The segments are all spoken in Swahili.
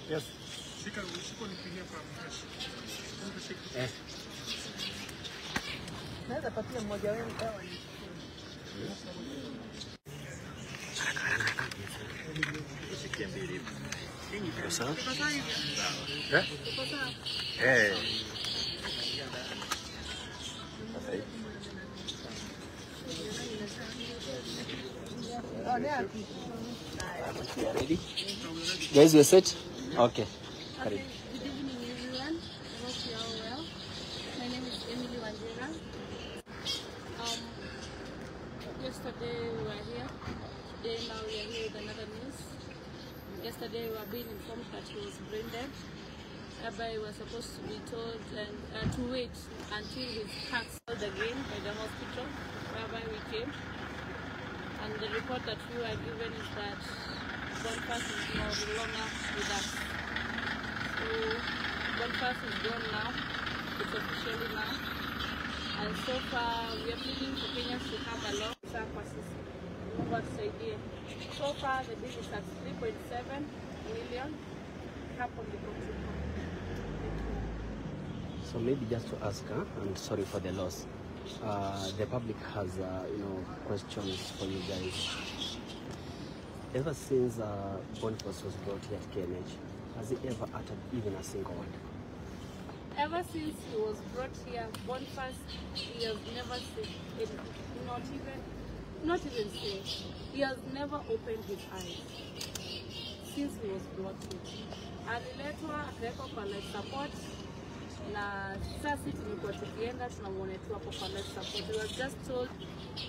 Yes. Naweza patia mmoja wenu dawa. Sawa? Eh? Eh. Ready? Guys, we're set? Okay. Okay. Good evening, everyone. I hope you are all well. My name is Emily Wanjira. Yesterday we were here. Today now we are here with another news. Yesterday we were being informed that he was brain dead. Whereby we were supposed to be told and to wait until his heart called again by the hospital, whereby we came. And the report that we were given is that Boniface is no longer with us. So Boniface is gone now. It's officially now. And so far we are pleading for Kenyans to come along. So far the bill is at 3.7 million. So maybe just to ask, huh? I'm sorry for the loss. The public has, questions for you guys. Ever since Boniface was brought here at KNH, has he ever uttered even a single word? Ever since he was brought here, Boniface, he has never said anything. Not even say. He has never opened his eyes since he was brought here. Aliletwa akawekwa kwa life support, na sasa tulikuwa tukienda tunamuona tu hapo kwa life support. We were just told,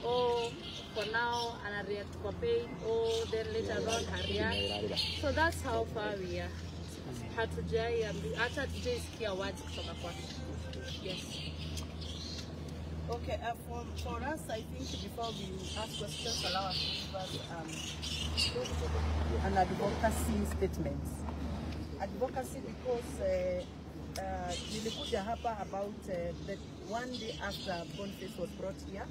oh, for now ana react kwa pain, oh, then later on a react. So that's how far we are. Hata hatujaisikia words kutoka kwake. Yes. Okay, for us, I think before we ask questions, allow us to give us an advocacy statement. Advocacy because nilikuja hapa about the one day after Boniface was brought here,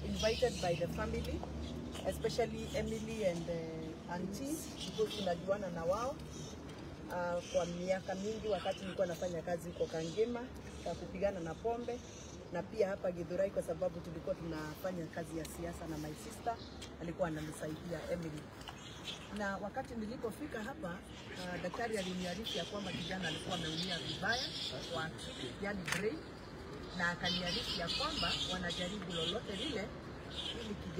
invited by the family, especially Emily and auntie, because tunajuana na wao kwa miaka mingi wakati nilikuwa nafanya kazi huko Kangema ya kupigana na pombe, na pia hapa Githurai kwa sababu tulikuwa tunafanya kazi ya siasa na my sister alikuwa ananisaidia Emily. Na wakati nilipofika hapa, daktari aliniarifu ya kwamba kijana alikuwa ameumia vibaya kwa akili, yani brain, na akaniarifu ya kwamba wanajaribu lolote lile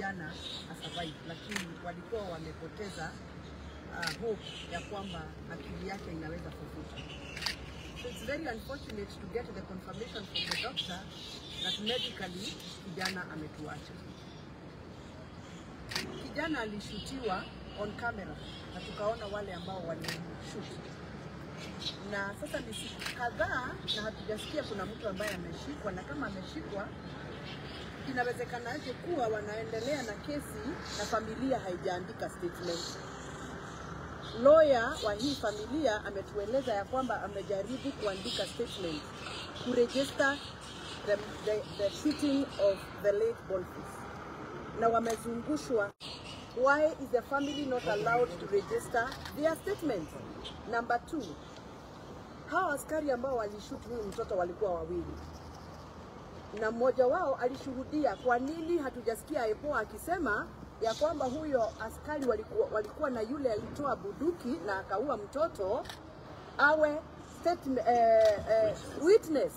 kijana asurvive, lakini walikuwa wamepoteza hope ya kwamba akili yake inaweza kufuta. So it's very unfortunate to get the confirmation from the doctor that medically kijana ametuacha. Kijana alishutiwa on camera na tukaona wale ambao walishoot, na sasa ni siku kadhaa na hatujasikia kuna mtu ambaye ameshikwa, na kama ameshikwa, inawezekanaje kuwa wanaendelea na kesi na familia haijaandika statement? Lawyer wa hii familia ametueleza ya kwamba amejaribu kuandika statement kuregister the shooting of the late Boniface na wamezungushwa. Why is the family not allowed to register their statement? Number two, hawa askari ambao walishoot huyu mtoto walikuwa wawili na mmoja wao alishuhudia. Kwa nini hatujasikia IPOA akisema ya kwamba huyo askari walikuwa na yule alitoa bunduki na akaua mtoto awe witness?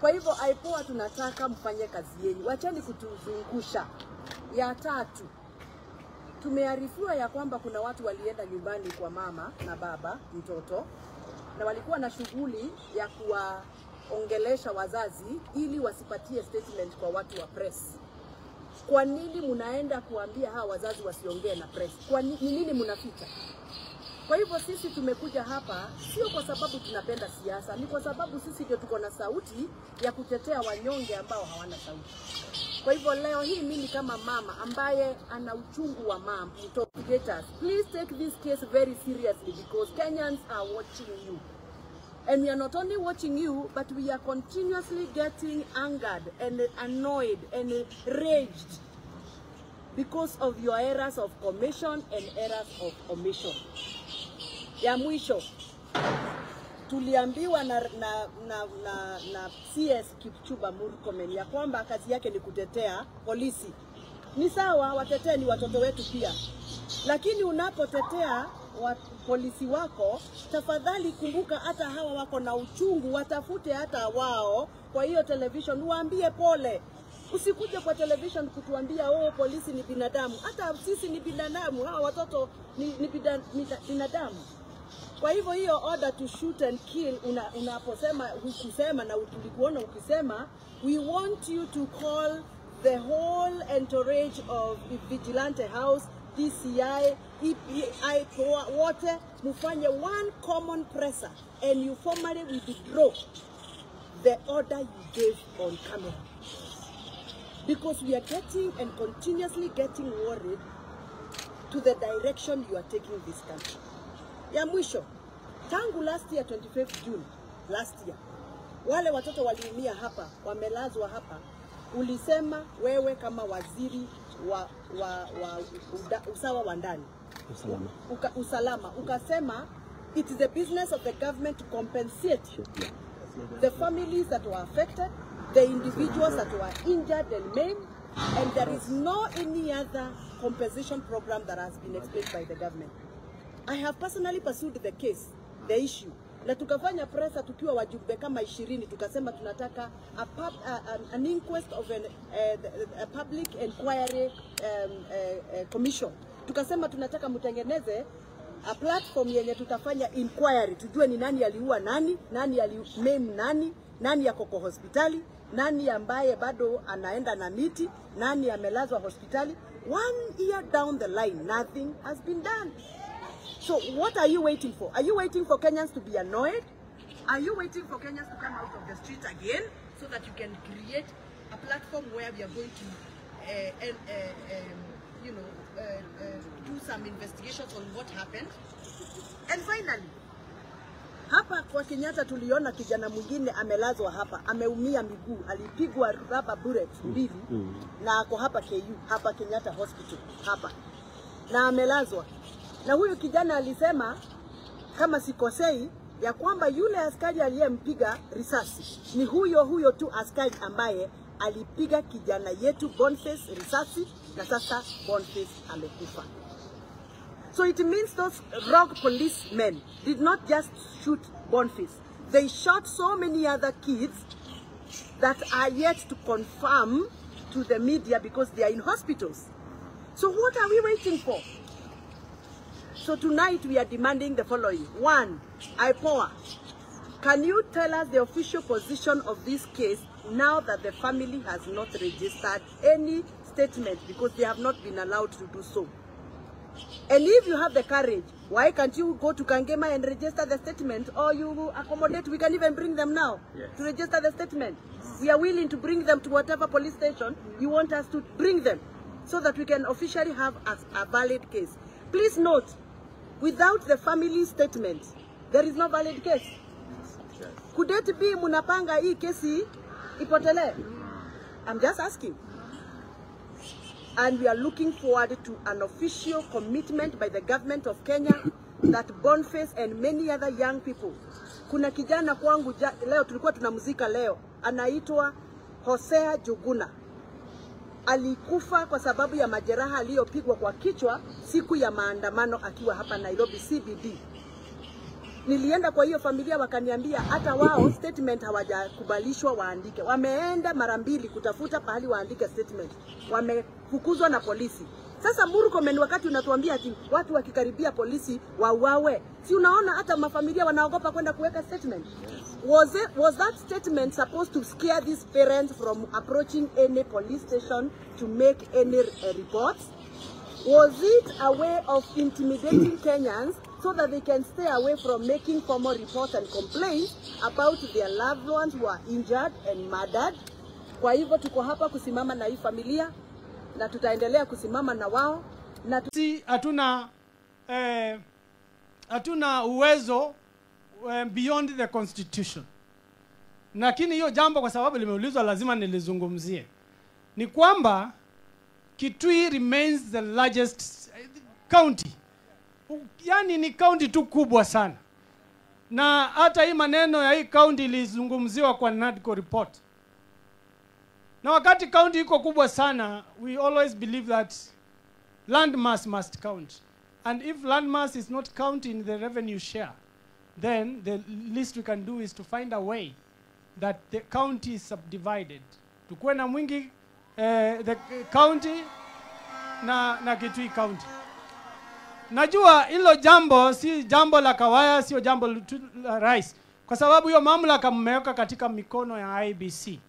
Kwa hivyo IPOA, tunataka mfanye kazi yenu, wacheni kutuzungusha. Ya tatu, tumearifiwa ya kwamba kuna watu walienda nyumbani kwa mama na baba mtoto na walikuwa na shughuli ya kuwaongelesha wazazi ili wasipatie statement kwa watu wa press. Kwa nini mnaenda kuambia hawa wazazi wasiongee na press? Kwa ni nini mnaficha? Kwa hivyo sisi tumekuja hapa sio kwa sababu tunapenda siasa, ni kwa sababu sisi ndio tuko na sauti ya kutetea wanyonge ambao hawana sauti. Kwa hivyo leo hii mimi kama mama ambaye ana uchungu wa mama mtoto, please take this case very seriously because Kenyans are watching you. And we are not only watching you, but we are continuously getting angered and annoyed and raged because of your errors of commission and errors of omission. Ya mwisho, tuliambiwa na CS Kipchumba Murkomen ya kwamba kazi yake ni kutetea polisi. Ni sawa, watetee ni watoto wetu pia, lakini unapotetea polisi wako, tafadhali kumbuka hata hawa wako na uchungu, watafute hata wao kwa hiyo television, waambie pole. Usikuje kwa television kutuambia oh, polisi ni binadamu. Hata sisi ni binadamu, hawa watoto ni binadamu. Kwa hivyo hiyo order to shoot and kill unaposema ukusema na tulikuona ukisema, we want you to call the whole entourage of Vigilante House, DCI, EPI, wote mufanye one common presser and you formally withdraw the order you gave on camera. Because we are getting and continuously getting worried to the direction you are taking this country. Ya mwisho, tangu last year 25th June, last year, wale watoto waliumia hapa, wamelazwa hapa, ulisema wewe kama waziri wa usawa wa ndani, usalama, ukasema it is the business of the government to compensate the families that were affected, the individuals that were injured and maimed, and there is no any other compensation program that has been explained by the government. I have personally pursued the case, the issue. Na tukafanya presa tukiwa wajumbe kama 20, tukasema tunataka an inquest of a public inquiry commission. Tukasema tunataka mtengeneze a platform yenye tutafanya inquiry, tujue ni nani aliua nani, nani alimaim nani, nani yako kwa hospitali, nani ambaye bado anaenda na miti, nani amelazwa hospitali. 1 year down the line, nothing has been done. So what are you waiting for? Are you waiting for Kenyans to be annoyed? Are you waiting for Kenyans to come out of the street again so that you can create a platform where we are going to, do some investigations on what happened? And finally, hapa kwa Kenyatta tuliona kijana mwingine amelazwa hapa, ameumia miguu, alipigwa rubber bullet 2 na ako hapa KU, hapa Kenyatta Hospital hapa, na amelazwa. Na huyu kijana alisema, kama sikosei, ya kwamba yule askari aliyempiga risasi ni huyo huyo tu askari ambaye alipiga kijana yetu Boniface risasi, na sasa Boniface amekufa. So it means those rogue policemen did not just shoot Boniface. They shot so many other kids that are yet to confirm to the media because they are in hospitals. So what are we waiting for? So tonight we are demanding the following. One, IPOA, can you tell us the official position of this case now that the family has not registered any statement because they have not been allowed to do so? And if you have the courage, why can't you go to Kangema and register the statement, or you accommodate? We can even bring them now to register the statement. We are willing to bring them to whatever police station you want us to bring them, so that we can officially have a valid case. Please note, without the family statement, there is no valid case. Yes. Could it be munapanga hii kesi ipotele? I'm just asking. And we are looking forward to an official commitment by the government of Kenya that Boniface and many other young people. Kuna kijana kwangu leo tulikuwa tunamzika leo, anaitwa Hosea Juguna. Alikufa kwa sababu ya majeraha aliyopigwa kwa kichwa siku ya maandamano akiwa hapa Nairobi CBD. Nilienda kwa hiyo familia wakaniambia hata wao statement hawajakubalishwa waandike. Wameenda mara mbili kutafuta pahali waandike statement. Wamefukuzwa na polisi. Sasa Murkomen, wakati unatuambia ati watu wakikaribia polisi wauawe, si unaona hata mafamilia wanaogopa kwenda kuweka statement? Was that statement supposed to scare these parents from approaching any police station to make any reports? Was it a way of intimidating Kenyans so that they can stay away from making formal reports and complaints about their loved ones who are injured and murdered? Kwa hivyo tuko hapa kusimama na hii familia na tutaendelea kusimama na wao na hatuna uwezo beyond the constitution. Lakini hiyo jambo kwa sababu limeulizwa lazima nilizungumzie. Ni kwamba Kitui remains the largest county. Yani ni county tu kubwa sana. Na hata hii maneno ya hii county ilizungumziwa kwa NADCO report. Na wakati county iko kubwa sana, we always believe that land mass must count. And if land mass is not counted in the revenue share, then the least we can do is to find a way that the county is subdivided. Tukuwe na Mwingi the county na Kitui county. Najua hilo jambo si jambo la kawaya, sio jambo la rais, kwa sababu hiyo mamlaka mmeweka katika mikono ya IEBC.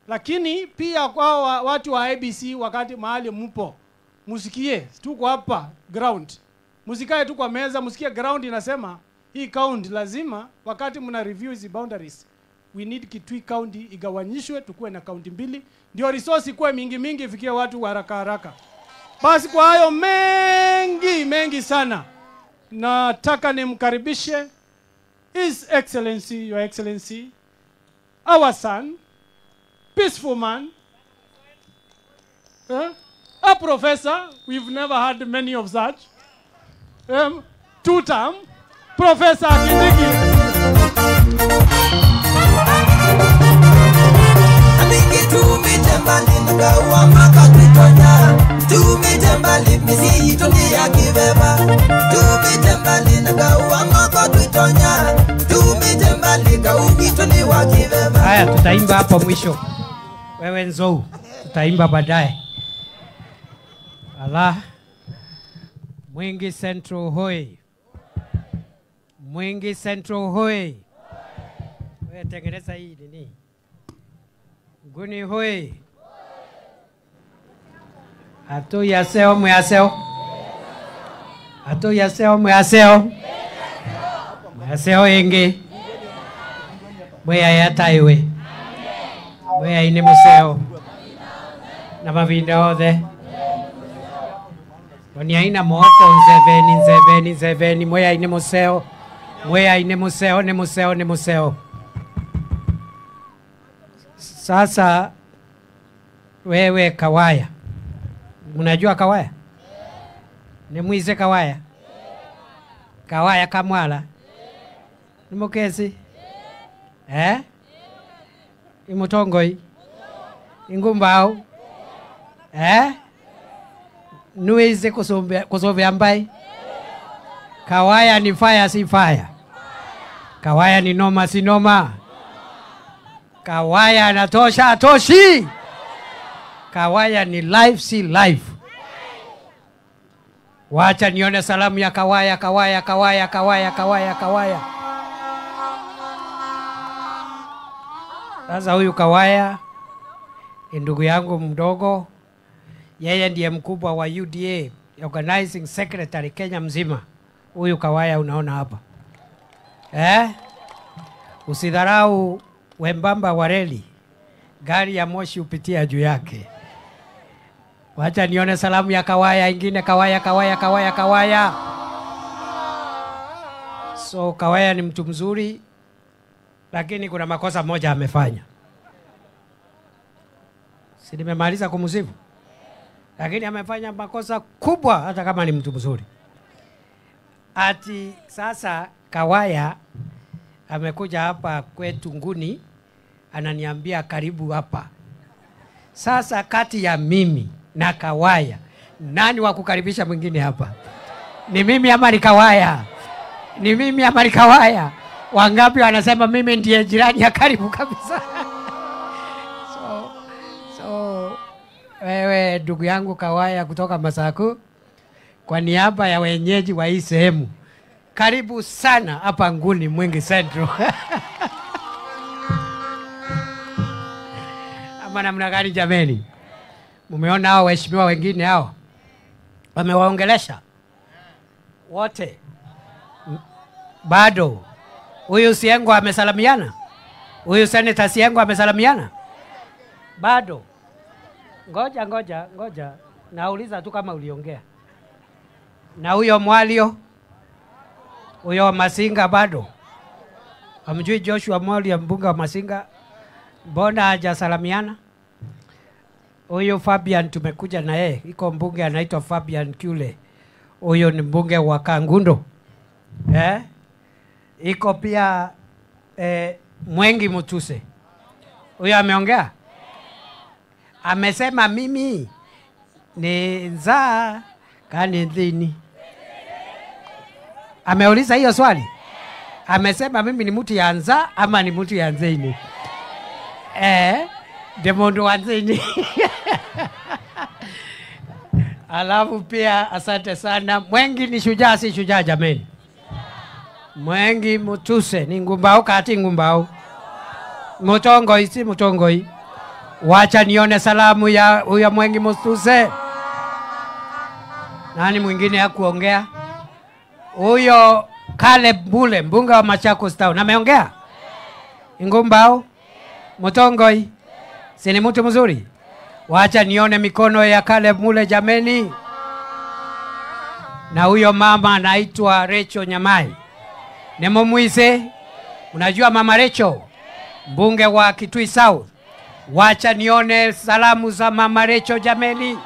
Lakini pia kwa watu wa IEBC, wakati mahali mpo, musikie tuko hapa ground. Musikae tu kwa meza, musikie ground inasema hii county lazima, wakati mna review hizi boundaries, we need Kitui county igawanyishwe, tukuwe na county mbili, ndio resource ikuwe mingi mingi ifikie watu haraka haraka. Basi kwa hayo mengi mengi sana, nataka nimkaribishe His Excellency, Your Excellency, our son, peaceful man, a professor, we've never had many of such, two-term, Professor Kindiki. Haya, tutaimba hapo mwisho. Wewe Nzou, tutaimba baadaye. Allah. Mwingi Central hoi. Mwingi Central hoi. Wewe tengeneza hii nini? Nguni hoi. Atu yaseo mwaseo. Atu yaseo mwaseo. Mwaseo ingi. Mwea yataiwe. Mwea ini museo. Na mavinda othe. Waniaina moko nzeveni nzeveni nzeveni. Mwea ini museo. Mwea ini museo ni museo ni museo. Sasa wewe Kawaya. Mnajua Kawaya? Ni mwize Kawaya? Kawaya Kamwala? Ni mukesi? Eh? Imutongoi? Ingumbao? Eh? Nuize kusovya mbai? Kawaya ni fire si fire? Kawaya ni noma si noma? Kawaya anatosha atoshi? Kawaya ni life si life? Wacha nione salamu ya Kawaya, Kawaya, Kawaya, Kawaya, Kawaya, Kawaya. Sasa huyu Kawaya ni ndugu yangu mdogo, yeye ndiye mkubwa wa UDA, organizing secretary Kenya mzima. Huyu Kawaya unaona hapa. Usidharau wembamba wa reli, gari ya moshi hupitia juu yake. Wacha nione salamu ya Kawaya ingine, Kawaya, Kawaya, Kawaya, Kawaya. So Kawaya ni mtu mzuri, lakini kuna makosa moja amefanya. Si nimemaliza kumsifu? Lakini amefanya makosa kubwa hata kama ni mtu mzuri. Ati sasa Kawaya amekuja hapa kwetu Nguni, ananiambia karibu hapa. Sasa kati ya mimi na Kawaya, nani wa kukaribisha mwingine hapa? Ni mimi ama ni Kawaya? Ni mimi ama ni Kawaya? Wangapi wanasema mimi ndiye jirani ya karibu kabisa? So wewe ndugu yangu Kawaya kutoka Masaku, kwa niaba ya wenyeji wa hii sehemu, karibu sana hapa Nguni Mwingi Central. Ama namna gani jameni? Mumeona hao waheshimiwa wengine hao wamewaongelesha wote? Bado huyu Siengo amesalamiana? Huyu Senator Siengo amesalamiana? Bado. Ngoja, ngoja, ngoja. Nauliza tu kama uliongea. Na huyo Mwalio, huyo wa Masinga bado. Hamjui Joshua Mwalio mbunge wa Masinga, mbona hajasalamiana? Huyo Fabian tumekuja na yeye, iko mbunge anaitwa Fabian Kyule. Huyo ni mbunge wa Kangundo. Iko pia Mwengi Mutuse. Huyo ameongea? Amesema mimi ni nzaa kani nthini. Ameuliza hiyo swali. Amesema mimi ni mtu ya nzaa ama ni mtu ya nzini? Ndi mundu wa nzini. Alafu pia asante sana. Mwengi ni shujaa, si shujaa jameni? Mwengi Mutuse ni ngumbao kati ngumbao. Mutongoi si mutongoi. Wacha nione salamu ya huyo Mwengi Mutuse. Nani mwingine hakuongea? Huyo Caleb Mule mbunge wa Machakos Town ameongea? Ngumbao? Mutongoi? Si ni mtu mzuri? Wacha nione mikono ya Caleb Mule jameni. Na huyo mama anaitwa Rachel Nyamai. Nemomwise, unajua mama Rachel, mbunge wa Kitui South. Wacha nione salamu za mama Rachel jameni.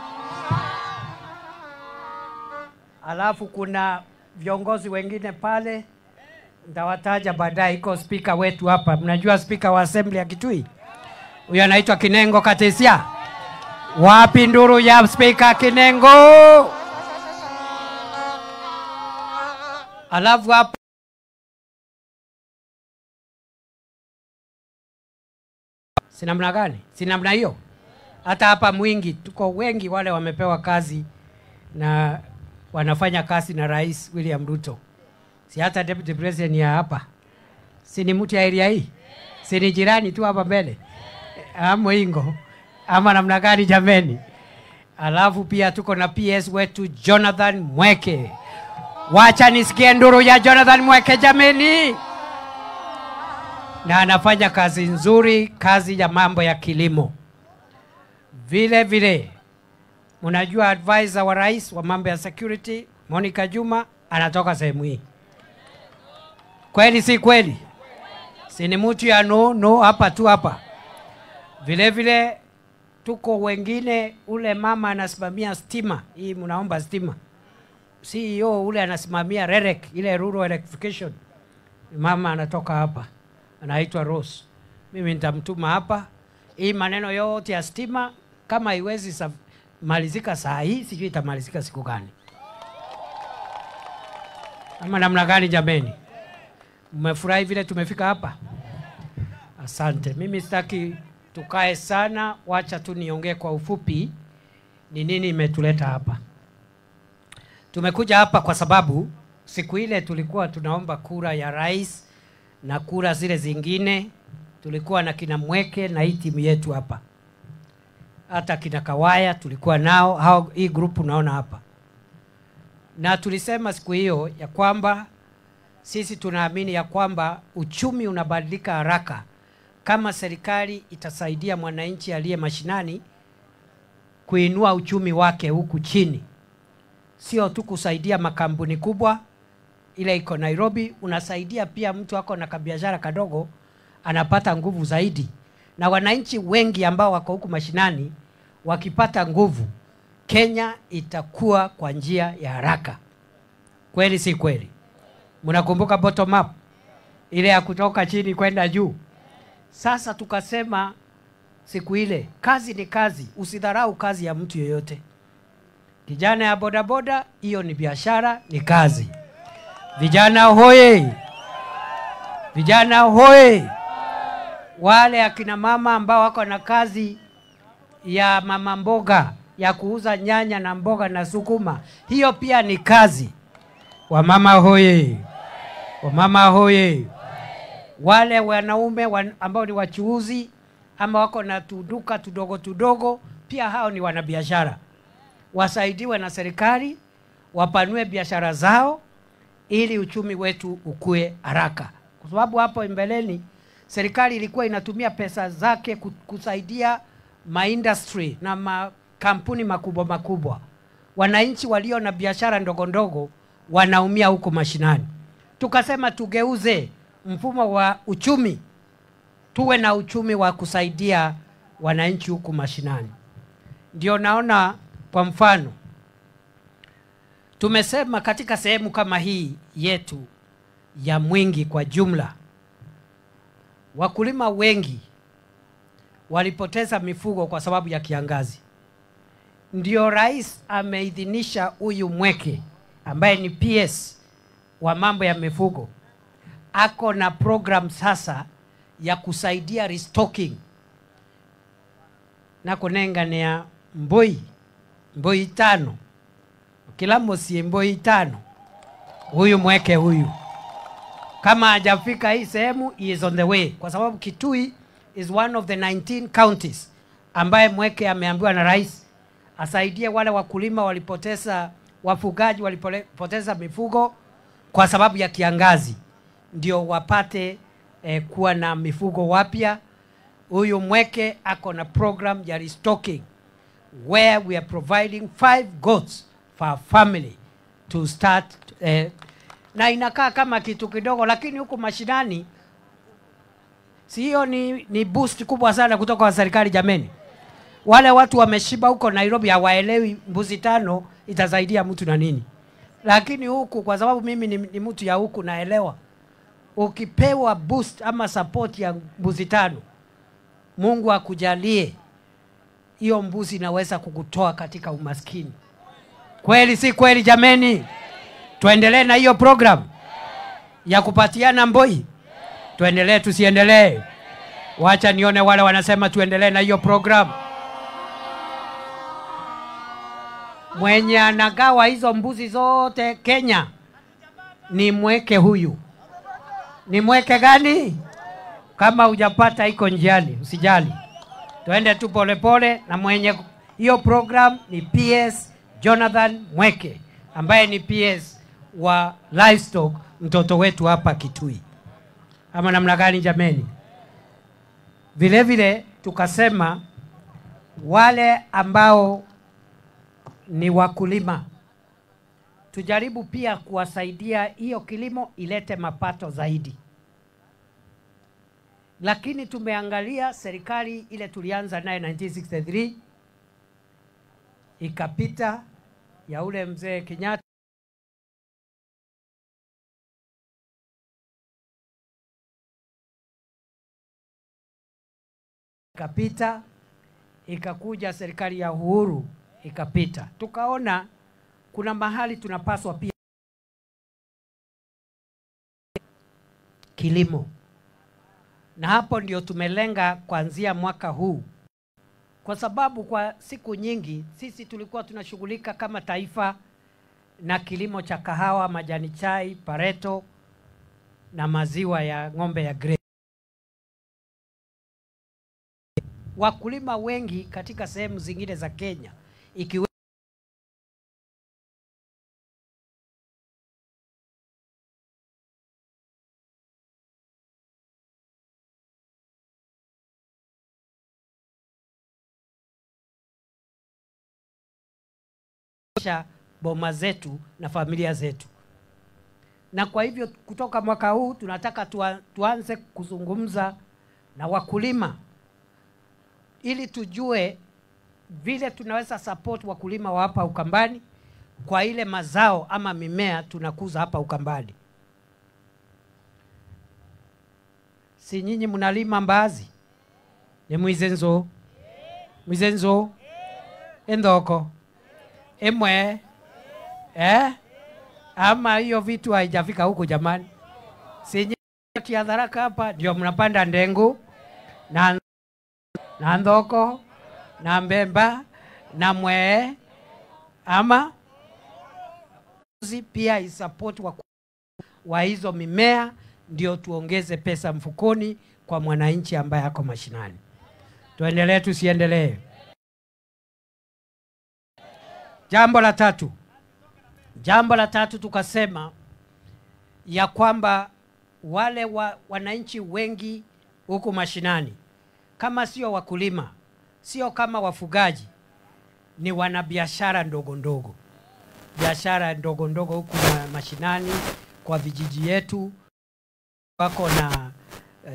Alafu kuna viongozi wengine pale, nitawataja baadaye. Iko speaker wetu hapa. Mnajua speaker wa assembly ya Kitui? Huyo anaitwa Kinengo Katesia. Wapi nduru ya speaker Kinengo? Alafu hapa si namna gani? Si namna hiyo. Hata hapa Mwingi tuko wengi wale wamepewa kazi na wanafanya kazi na Rais William Ruto. Si hata deputy president ya hapa. Si ni mtu ya area hii? Si ni jirani tu hapa mbele? Mwingo. Ama namna gani jameni? Alafu pia tuko na PS wetu Jonathan Mweke. Wacha nisikie nduru ya Jonathan Mweke jameni. Na anafanya kazi nzuri, kazi ya mambo ya kilimo. Vile vile, mnajua advisor wa rais wa mambo ya security, Monica Juma, anatoka sehemu hii. Kweli si kweli? Si ni mtu ya no hapa tu hapa. Vile vile, tuko wengine, ule mama anasimamia stima, hii mnaomba stima. CEO ule anasimamia REREC, ile Rural Electrification. Mama anatoka hapa, anaitwa Rose. Mimi nitamtuma hapa. Hii maneno yote ya stima kama haiwezi malizika saa hii, sijui itamalizika siku gani. Ama namna gani jameni? Mmefurahi vile tumefika hapa? Asante. Mimi sitaki tukae sana, wacha tu niongee kwa ufupi ni nini imetuleta hapa. Tumekuja hapa kwa sababu siku ile tulikuwa tunaomba kura ya rais na kura zile zingine, tulikuwa na kina Mweke na hii timu yetu hapa, hata kina Kawaya tulikuwa nao, hao hii group unaona hapa. Na tulisema siku hiyo ya kwamba sisi tunaamini ya kwamba uchumi unabadilika haraka kama serikali itasaidia mwananchi aliye mashinani kuinua uchumi wake huku chini. Sio tu kusaidia makampuni kubwa ile iko Nairobi, unasaidia pia mtu ako na kabiashara kadogo anapata nguvu zaidi. Na wananchi wengi ambao wako huku mashinani wakipata nguvu, Kenya itakuwa kwa njia ya haraka. Kweli si kweli? Mnakumbuka bottom up ile ya kutoka chini kwenda juu? Sasa tukasema siku ile, kazi ni kazi, usidharau kazi ya mtu yeyote. Kijana ya bodaboda, hiyo ni biashara, ni kazi. Vijana hoye! Vijana hoye! Wale akina mama ambao wako na kazi ya mama mboga, ya kuuza nyanya na mboga na sukuma, hiyo pia ni kazi. Wamama hoye! Wamama hoye! Wale wanaume ambao ni wachuuzi ama wako na tuduka tudogo tudogo, pia hao ni wanabiashara. Wasaidiwe na serikali, wapanue biashara zao ili uchumi wetu ukue haraka. Kwa sababu hapo mbeleni serikali ilikuwa inatumia pesa zake kusaidia ma-industry na makampuni makubwa makubwa. Wananchi walio na biashara ndogo ndogo wanaumia huko mashinani. Tukasema tugeuze mfumo wa uchumi, tuwe na uchumi wa kusaidia wananchi huku mashinani. Ndio naona kwa mfano tumesema katika sehemu kama hii yetu ya Mwingi kwa jumla, wakulima wengi walipoteza mifugo kwa sababu ya kiangazi. Ndio rais ameidhinisha huyu Mweke ambaye ni PS wa mambo ya mifugo, ako na program sasa ya kusaidia restocking na kunengania mboi 5 kila mosi, mboi 5. Huyu Mweke huyu kama hajafika hii sehemu, he is on the way, kwa sababu Kitui is one of the 19 counties ambaye Mweke ameambiwa na rais asaidie wale wakulima walipoteza, wafugaji walipoteza mifugo kwa sababu ya kiangazi, ndio wapate kuwa na mifugo wapya. Huyu Mweke ako na program ya restocking where we are providing 5 goats for a family to start. Na inakaa kama kitu kidogo, lakini huku mashinani si hiyo ni boost kubwa sana kutoka kwa serikali jameni. Wale watu wameshiba huko Nairobi hawaelewi mbuzi 5 itasaidia mtu na nini. Lakini huku kwa sababu mimi ni mtu ya huku naelewa, ukipewa boost ama support ya mbuzi 5, Mungu akujalie, hiyo mbuzi inaweza kukutoa katika umaskini. Kweli si kweli jameni? Tuendelee na hiyo program ya kupatiana mboi? Tuendelee tusiendelee? Wacha nione wale wanasema tuendelee na hiyo program. Mwenye anagawa hizo mbuzi zote Kenya ni Mweke huyu. Ni Mweke gani? Kama hujapata iko njiani, usijali. Tuende tu pole pole. Na mwenye hiyo program ni PS Jonathan Mweke ambaye ni PS wa livestock, mtoto wetu hapa Kitui. Ama namna gani jameni? Vile vile tukasema wale ambao ni wakulima tujaribu pia kuwasaidia hiyo kilimo ilete mapato zaidi. Lakini tumeangalia serikali ile tulianza naye 1963 ikapita ya ule mzee Kenyatta, ikapita, ikakuja serikali ya Uhuru ikapita. Tukaona kuna mahali tunapaswa pia kilimo. Na hapo ndio tumelenga kuanzia mwaka huu. Kwa sababu kwa siku nyingi sisi tulikuwa tunashughulika kama taifa na kilimo cha kahawa, majani chai, pareto na maziwa ya ng'ombe ya grade. Wakulima wengi katika sehemu zingine za Kenya ikiwe boma zetu na familia zetu. Na kwa hivyo kutoka mwaka huu tunataka tuanze kuzungumza na wakulima ili tujue vile tunaweza support wakulima wa hapa Ukambani kwa ile mazao ama mimea tunakuza hapa Ukambani. Si nyinyi mnalima mbaazi? Ni mwizenzo? Mwizenzo? Endoko? Emwe? Eh? Ama hiyo vitu haijafika huku jamani. Si nyinyi ya Tharaka hapa ndio mnapanda ndengu na ndoko na mbemba na mwee, ama pia isupport wa hizo mimea ndio tuongeze pesa mfukoni kwa mwananchi ambaye ako mashinani. Tuendelee tusiendelee? Jambo la tatu tukasema ya kwamba wale wananchi wengi huku mashinani, kama sio wakulima, sio kama wafugaji, ni wanabiashara ndogo ndogo. Biashara ndogo ndogo huku mashinani kwa vijiji yetu, wako na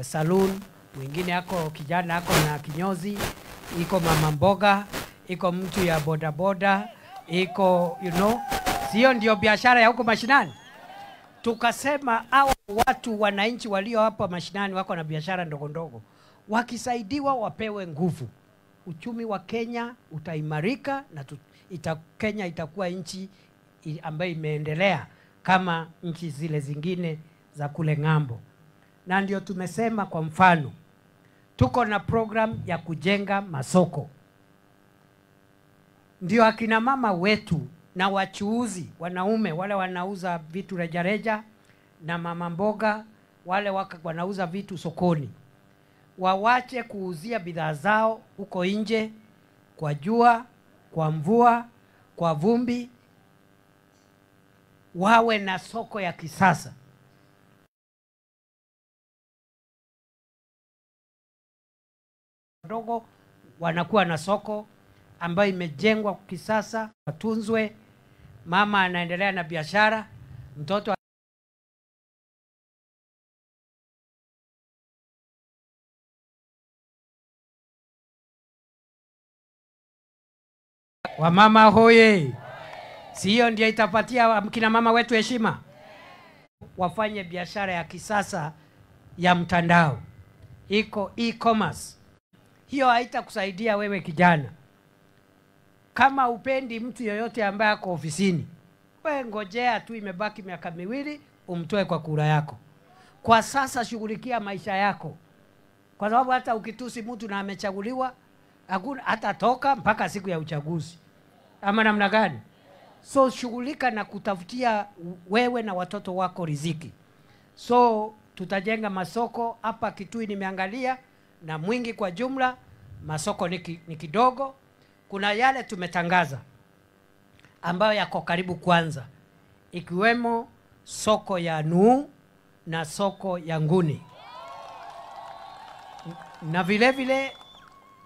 saloon, mwingine ako kijana ako na kinyozi, iko mama mboga, iko mtu ya boda boda, iko you know, sio ndio biashara ya huko mashinani? Tukasema hao watu wananchi walio hapa mashinani wako na biashara ndogo ndogo, wakisaidiwa wapewe nguvu, uchumi wa Kenya utaimarika na Kenya itakuwa nchi ambayo imeendelea kama nchi zile zingine za kule ng'ambo. Na ndio tumesema kwa mfano tuko na program ya kujenga masoko. Ndio akina mama wetu na wachuuzi wanaume wale wanauza vitu rejareja na mama mboga wale wanauza vitu sokoni, wawache kuuzia bidhaa zao huko nje kwa jua, kwa mvua, kwa vumbi. Wawe na soko ya kisasa. Ndogo wanakuwa na soko ambayo imejengwa kisasa, watunzwe, mama anaendelea na biashara, mtoto Wamama hoye. Sio ndio itapatia kina mama wetu heshima? Wafanye biashara ya kisasa ya mtandao. Iko e-commerce. Hiyo haitakusaidia wewe kijana. Kama upendi mtu yoyote ambaye ako ofisini, wewe ngojea tu imebaki miaka miwili umtoe kwa kura yako. Kwa sasa shughulikia maisha yako. Kwa sababu hata ukitusi mtu na amechaguliwa, hakuna hatatoka mpaka siku ya uchaguzi. Ama namna gani? So shughulika na kutafutia wewe na watoto wako riziki. So tutajenga masoko hapa Kitui nimeangalia, na Mwingi kwa jumla masoko ni kidogo. Kuna yale tumetangaza ambayo yako karibu kwanza, ikiwemo soko ya Nuu na soko ya Nguni. Na vile vile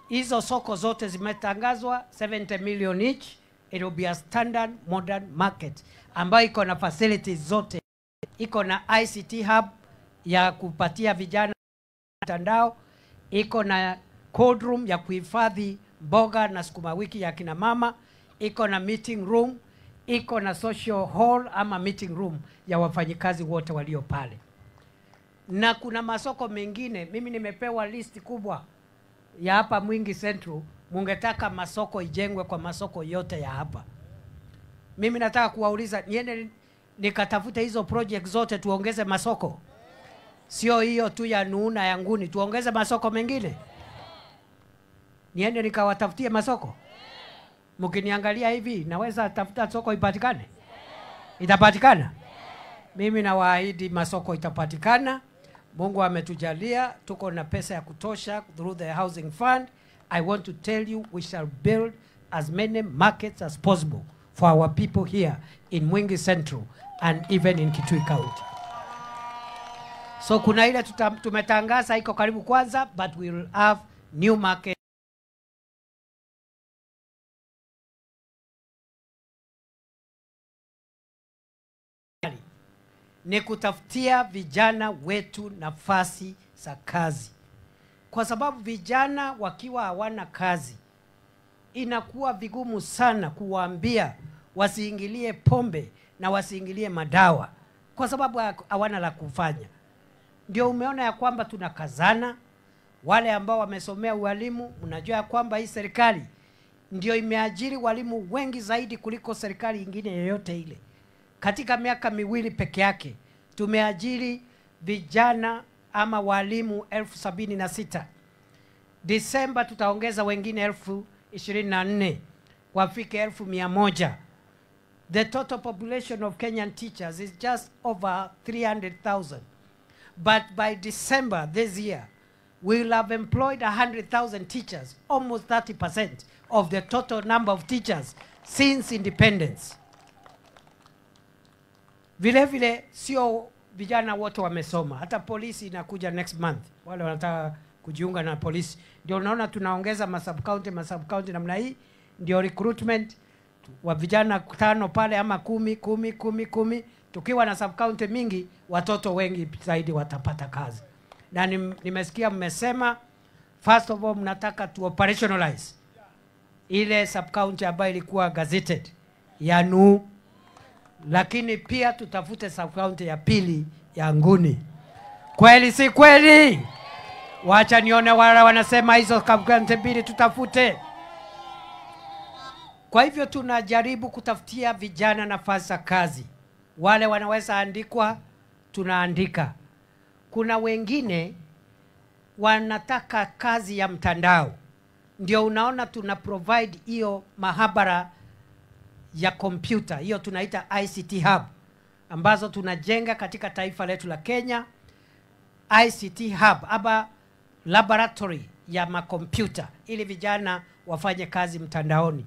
hizo soko zote zimetangazwa 70 million each. It will be a standard modern market ambayo iko na facilities zote. Iko na ICT hub ya kupatia vijana mtandao, iko na cold room ya kuhifadhi mboga na sukuma wiki ya kina mama, iko na meeting room, iko na social hall ama meeting room ya wafanyikazi wote walio pale. Na kuna masoko mengine, mimi nimepewa list kubwa ya hapa Mwingi Central, mungetaka masoko ijengwe kwa masoko yote ya hapa. Mimi nataka kuwauliza, niende nikatafute hizo project zote tuongeze masoko. Sio hiyo tu ya Nuu na ya Nguni, tuongeze masoko mengine. Niende nikawatafutie masoko. Mkiniangalia hivi, naweza tafuta soko ipatikane? Itapatikana? Mimi nawaahidi masoko itapatikana. Mungu ametujalia, tuko na pesa ya kutosha through the housing fund. I want to tell you we shall build as many markets as possible for our people here in Mwingi Central and even in Kitui County. So kuna ile tumetangaza iko karibu kwanza, but we will have new market. Ni kutafutia vijana wetu nafasi za kazi. Kwa sababu vijana wakiwa hawana kazi, inakuwa vigumu sana kuwaambia wasiingilie pombe na wasiingilie madawa, kwa sababu hawana la kufanya. Ndio umeona ya kwamba tunakazana. Wale ambao wamesomea ualimu, mnajua ya kwamba hii serikali ndio imeajiri walimu wengi zaidi kuliko serikali ingine yoyote ile. Katika miaka miwili peke yake tumeajiri vijana ama walimu 76,000. Disemba tutaongeza wengine 24,000 wafike 100,000. The total population of Kenyan teachers is just over 300,000. But by December this year, we will have employed 100,000 teachers, almost 30% of the total number of teachers since independence. Vile vile sio vijana wote wamesoma. Hata polisi inakuja next month. Wale wanataka kujiunga na polisi. Ndio unaona tunaongeza masub-county namna hii. Ndio recruitment wa vijana 5 pale ama 10, 10, 10, 10. Tukiwa na sub-county mingi, watoto wengi zaidi watapata kazi. Na nimesikia mmesema, first of all mnataka to operationalize ile sub-county ambayo ilikuwa gazetted ya Nuu. Lakini pia tutafute sub-county ya pili ya Nguni. Kweli si kweli? Wacha nione wala wanasema hizo sub-county mbili tutafute. Kwa hivyo tunajaribu kutafutia vijana nafasi za kazi. Wale wanaweza andikwa, tunaandika. Kuna wengine wanataka kazi ya mtandao. Ndio unaona tuna provide hiyo mahabara ya kompyuta, hiyo tunaita ICT Hub, ambazo tunajenga katika taifa letu la Kenya. ICT Hub ama laboratory ya makompyuta ili vijana wafanye kazi mtandaoni.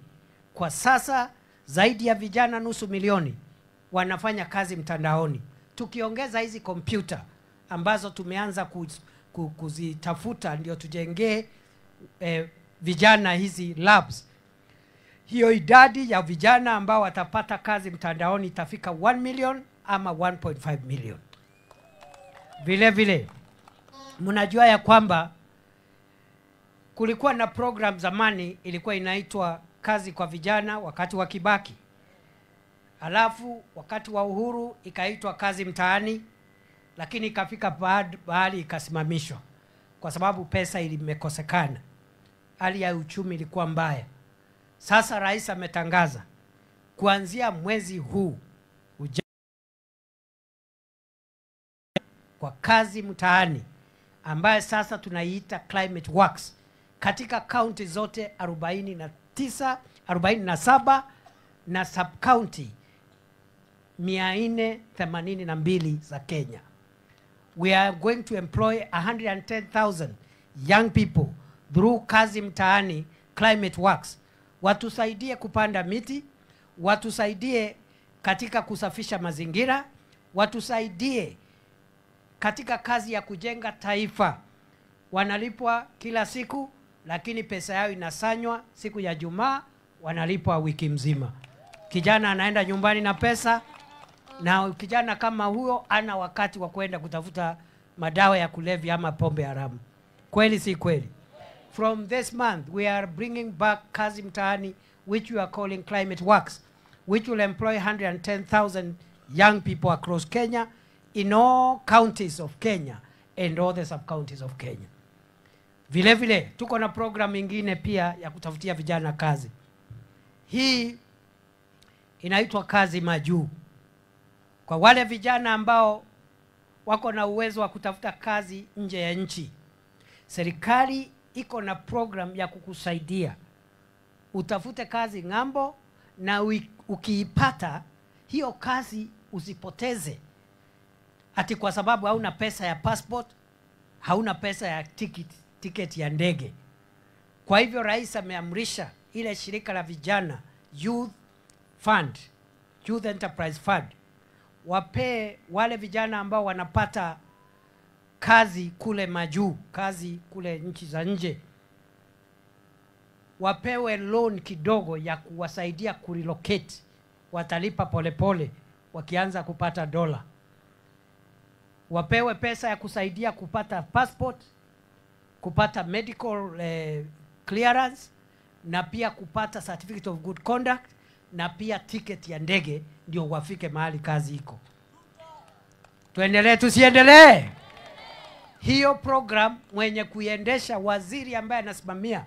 Kwa sasa zaidi ya vijana 500,000 wanafanya kazi mtandaoni. Tukiongeza hizi kompyuta ambazo tumeanza kuzitafuta ndio tujengee vijana hizi labs, hiyo idadi ya vijana ambao watapata kazi mtandaoni itafika 1 million ama 1.5 million. Vile vile mnajua ya kwamba kulikuwa na program zamani ilikuwa inaitwa kazi kwa vijana wakati wa Kibaki. Alafu wakati wa Uhuru ikaitwa kazi mtaani, lakini ikafika bahali ikasimamishwa kwa sababu pesa ilimekosekana. Hali ya uchumi ilikuwa mbaya. Sasa rais ametangaza kuanzia mwezi huu kwa kazi mtaani ambaye sasa tunaiita Climate Works katika county zote 49, 47 na sub county 482 za Kenya. We are going to employ 110,000 young people through kazi mtaani Climate Works. Watusaidie kupanda miti, watusaidie katika kusafisha mazingira, watusaidie katika kazi ya kujenga taifa. Wanalipwa kila siku, lakini pesa yao inasanywa siku ya Jumaa, wanalipwa wiki mzima. Kijana anaenda nyumbani na pesa, na kijana kama huyo ana wakati wa kwenda kutafuta madawa ya kulevya ama pombe haramu. Kweli si kweli? From this month, we are bringing back Kazi Mtaani, which we are calling Climate Works, which will employ 110,000 young people across Kenya, in all counties of Kenya and all the sub-counties of Kenya. Vile vile, tuko na program ingine pia ya kutafutia vijana kazi. Hii inaitwa Kazi Majuu. Kwa wale vijana ambao wako na uwezo wa kutafuta kazi nje ya nchi, serikali iko na program ya kukusaidia utafute kazi ng'ambo, na ukiipata Hiyo kazi usipoteze ati kwa sababu hauna pesa ya passport, hauna pesa ya ticket ya ndege. Kwa hivyo rais ameamrisha ile shirika la vijana Youth Fund, Youth Enterprise Fund, wapee wale vijana ambao wanapata kazi kule majuu, kazi kule nchi za nje, wapewe loan kidogo ya kuwasaidia kurelocate. Watalipa polepole wakianza kupata dola. Wapewe pesa ya kusaidia kupata passport, kupata medical clearance, na pia kupata certificate of good conduct, na pia ticket ya ndege ndio wafike mahali kazi iko. Tuendelee tusiendelee? Hiyo program mwenye kuiendesha, waziri ambaye anasimamia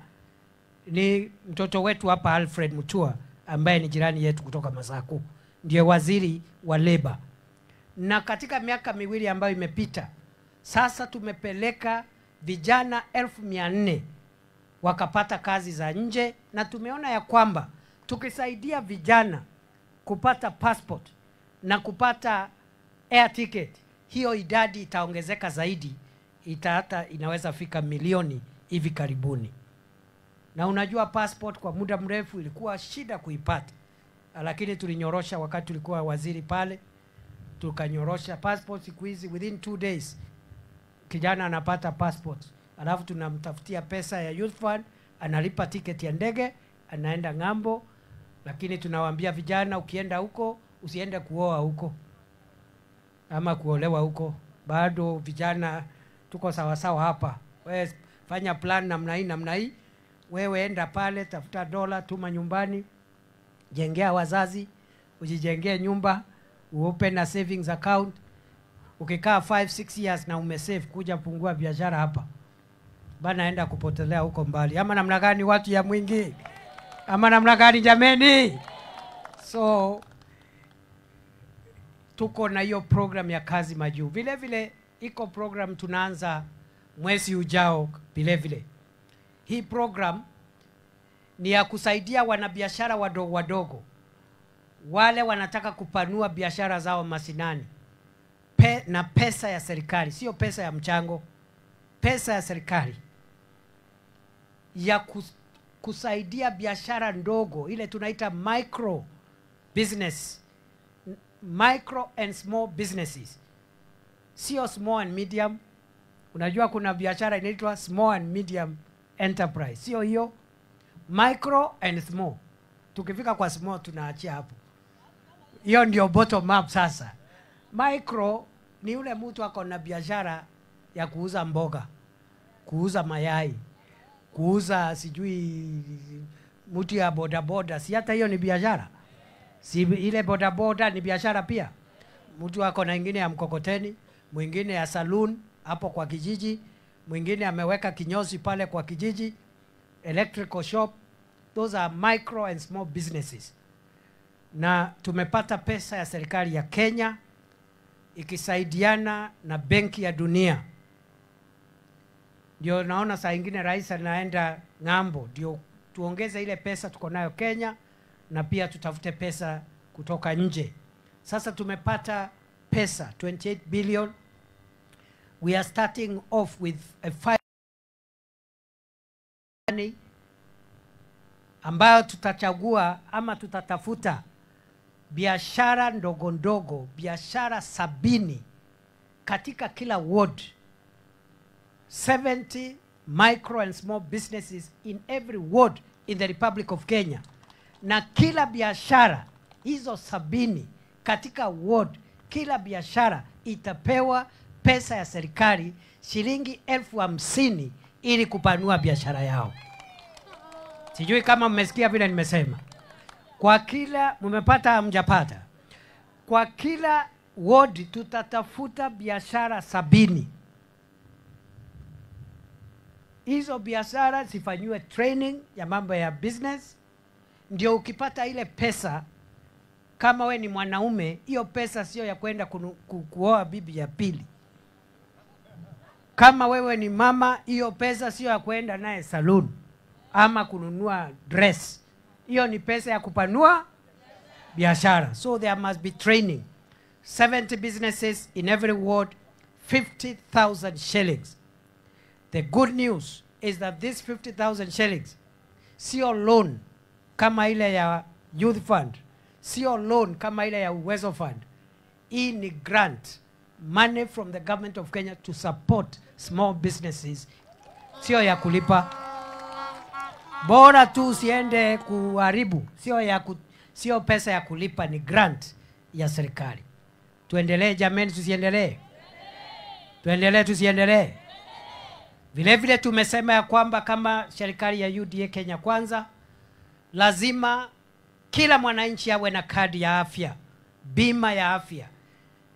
ni mtoto wetu hapa Alfred Mutua, ambaye ni jirani yetu kutoka Masaku, ndiye waziri wa labor. Na katika miaka miwili ambayo imepita, sasa tumepeleka vijana 400,000 wakapata kazi za nje, na tumeona ya kwamba tukisaidia vijana kupata passport na kupata air ticket, hiyo idadi itaongezeka zaidi, hata inaweza fika milioni hivi karibuni. Na unajua passport kwa muda mrefu ilikuwa shida kuipata, lakini tulinyorosha wakati tulikuwa waziri pale, tukanyorosha passport. Siku hizi within 2 days kijana anapata passport, alafu tunamtafutia pesa ya Youth Fund, analipa tiketi ya ndege, anaenda ng'ambo. Lakini tunawaambia vijana, ukienda huko usiende kuoa huko ama kuolewa huko. Bado vijana tuko sawa sawa hapa. Wewe fanya plan namna hii namna hii, wewe enda pale, tafuta dola, tuma nyumbani, jengea wazazi, ujijengee nyumba, uopen na savings account. Ukikaa 5-6 years na umesave, kuja pungua biashara hapa bana, enda kupotelea huko mbali. Ama namna gani watu ya Mwingi? Ama namna gani jameni? So tuko na hiyo program ya kazi majuu. Vile vile iko program tunaanza mwezi ujao vile vile. Hii program ni ya kusaidia wanabiashara wadogo wadogo, wale wanataka kupanua biashara zao masinani, na pesa ya serikali, sio pesa ya mchango, pesa ya serikali ya kusaidia biashara ndogo, ile tunaita micro business, micro and small businesses, sio small and medium. Unajua kuna biashara inaitwa small and medium enterprise, sio hiyo, micro and small. Tukifika kwa small tunaachia hapo, hiyo ndio bottom up. Sasa micro ni yule mtu ako na biashara ya kuuza mboga, kuuza mayai, kuuza sijui mtu ya bodaboda, si hata hiyo ni biashara? Si ile bodaboda ni biashara pia? Mtu ako na ingine ya mkokoteni, mwingine ya saloon hapo kwa kijiji, mwingine ameweka kinyozi pale kwa kijiji, electrical shop. Those are micro and small businesses. Na tumepata pesa ya serikali ya Kenya ikisaidiana na Benki ya Dunia. Ndio naona saa ingine rais anaenda ng'ambo, ndio tuongeze ile pesa tuko nayo Kenya na pia tutafute pesa kutoka nje. Sasa tumepata pesa 28 billion. We are starting off with a 5 ambayo tutachagua ama tutatafuta biashara ndogo ndogo, biashara 70 katika kila ward. 70 micro and small businesses in every ward in the Republic of Kenya. Na kila biashara hizo 70 katika ward, kila biashara itapewa pesa ya serikali shilingi 50,000 ili kupanua biashara yao. Sijui kama mmesikia vile nimesema. Kwa kila, mmepata hamjapata? Kwa kila ward tutatafuta biashara 70. Hizo biashara zifanyiwe training ya mambo ya business, ndio ukipata ile pesa, kama we ni mwanaume, hiyo pesa sio ya kwenda kuoa bibi ya pili. Kama wewe ni mama, hiyo pesa sio ya kwenda naye saloon ama kununua dress. Hiyo ni pesa ya kupanua biashara. So there must be training. 70 businesses in every ward, 50,000 shillings. The good news is that this 50,000 shillings sio loan kama ile ya Youth Fund, sio loan kama ile ya Uwezo Fund. Hii ni grant, money from the government of Kenya to support small businesses, sio ya kulipa. Bora tu usiende kuharibu, sio pesa ya kulipa, ni grant ya serikali. Tuendelee jameni, tusiendelee? Tuendelee, tusiendelee? Vile vile tumesema ya kwamba kama serikali ya UDA Kenya Kwanza, lazima kila mwananchi awe na kadi ya afya, bima ya afya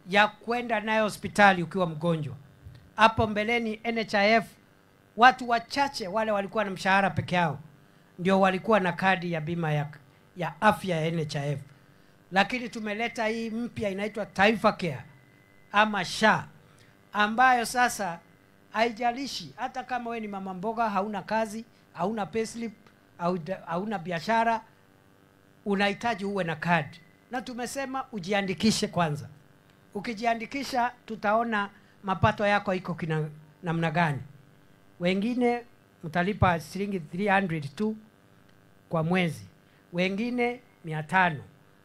ya kwenda nayo hospitali ukiwa mgonjwa. Hapo mbeleni NHIF, watu wachache wale walikuwa na mshahara peke yao ndio walikuwa na kadi ya bima ya afya ya NHIF. Lakini tumeleta hii mpya inaitwa Taifa Care ama SHA, ambayo sasa haijalishi hata kama we ni mama mboga, hauna kazi, hauna payslip, hauna biashara, unahitaji uwe na kadi. Na tumesema ujiandikishe kwanza. Ukijiandikisha tutaona mapato yako iko namna gani. Wengine mtalipa shilingi 300 tu kwa mwezi, wengine 500.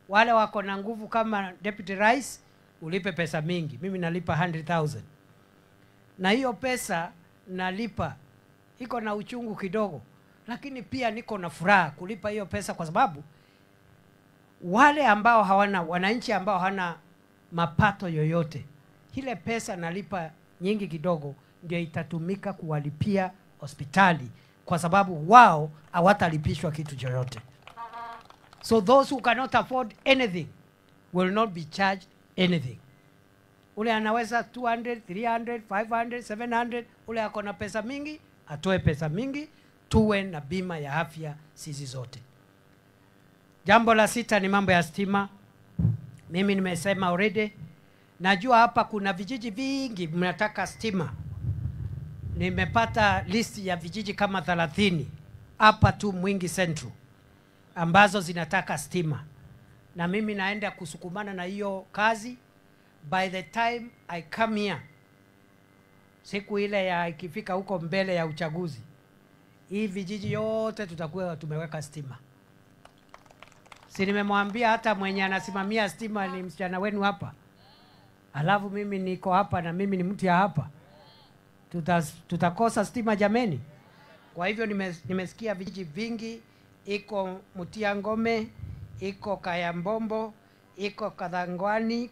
Wale wako na nguvu kama Deputy Rais ulipe pesa mingi. Mimi nalipa 100,000. Na hiyo pesa nalipa iko na uchungu kidogo, lakini pia niko na furaha kulipa hiyo pesa, kwa sababu wale ambao hawana, wananchi ambao hawana mapato yoyote, ile pesa nalipa nyingi kidogo ndio itatumika kuwalipia hospitali, kwa sababu wao hawatalipishwa kitu chochote. So those who cannot afford anything will not be charged anything. Ule anaweza 200, 300, 500, 700, ule ako na pesa mingi, atoe pesa mingi, tuwe na bima ya afya sisi zote. Jambo la sita ni mambo ya stima. Mimi nimesema already, najua hapa kuna vijiji vingi mnataka stima. Nimepata list ya vijiji kama 30 hapa tu Mwingi Central ambazo zinataka stima. Na mimi naenda kusukumana na hiyo kazi. By the time I come here, siku ile ya ikifika huko mbele ya uchaguzi, hii vijiji yote tutakuwa tumeweka stima. Si nimemwambia hata mwenye anasimamia stima ni msichana wenu hapa. Alafu mimi niko hapa na mimi ni mtu ya hapa. Tutakosa stima jameni. Kwa hivyo nimesikia vijiji vingi, iko Mutiangome, iko Kayambombo, iko Kadhangwani,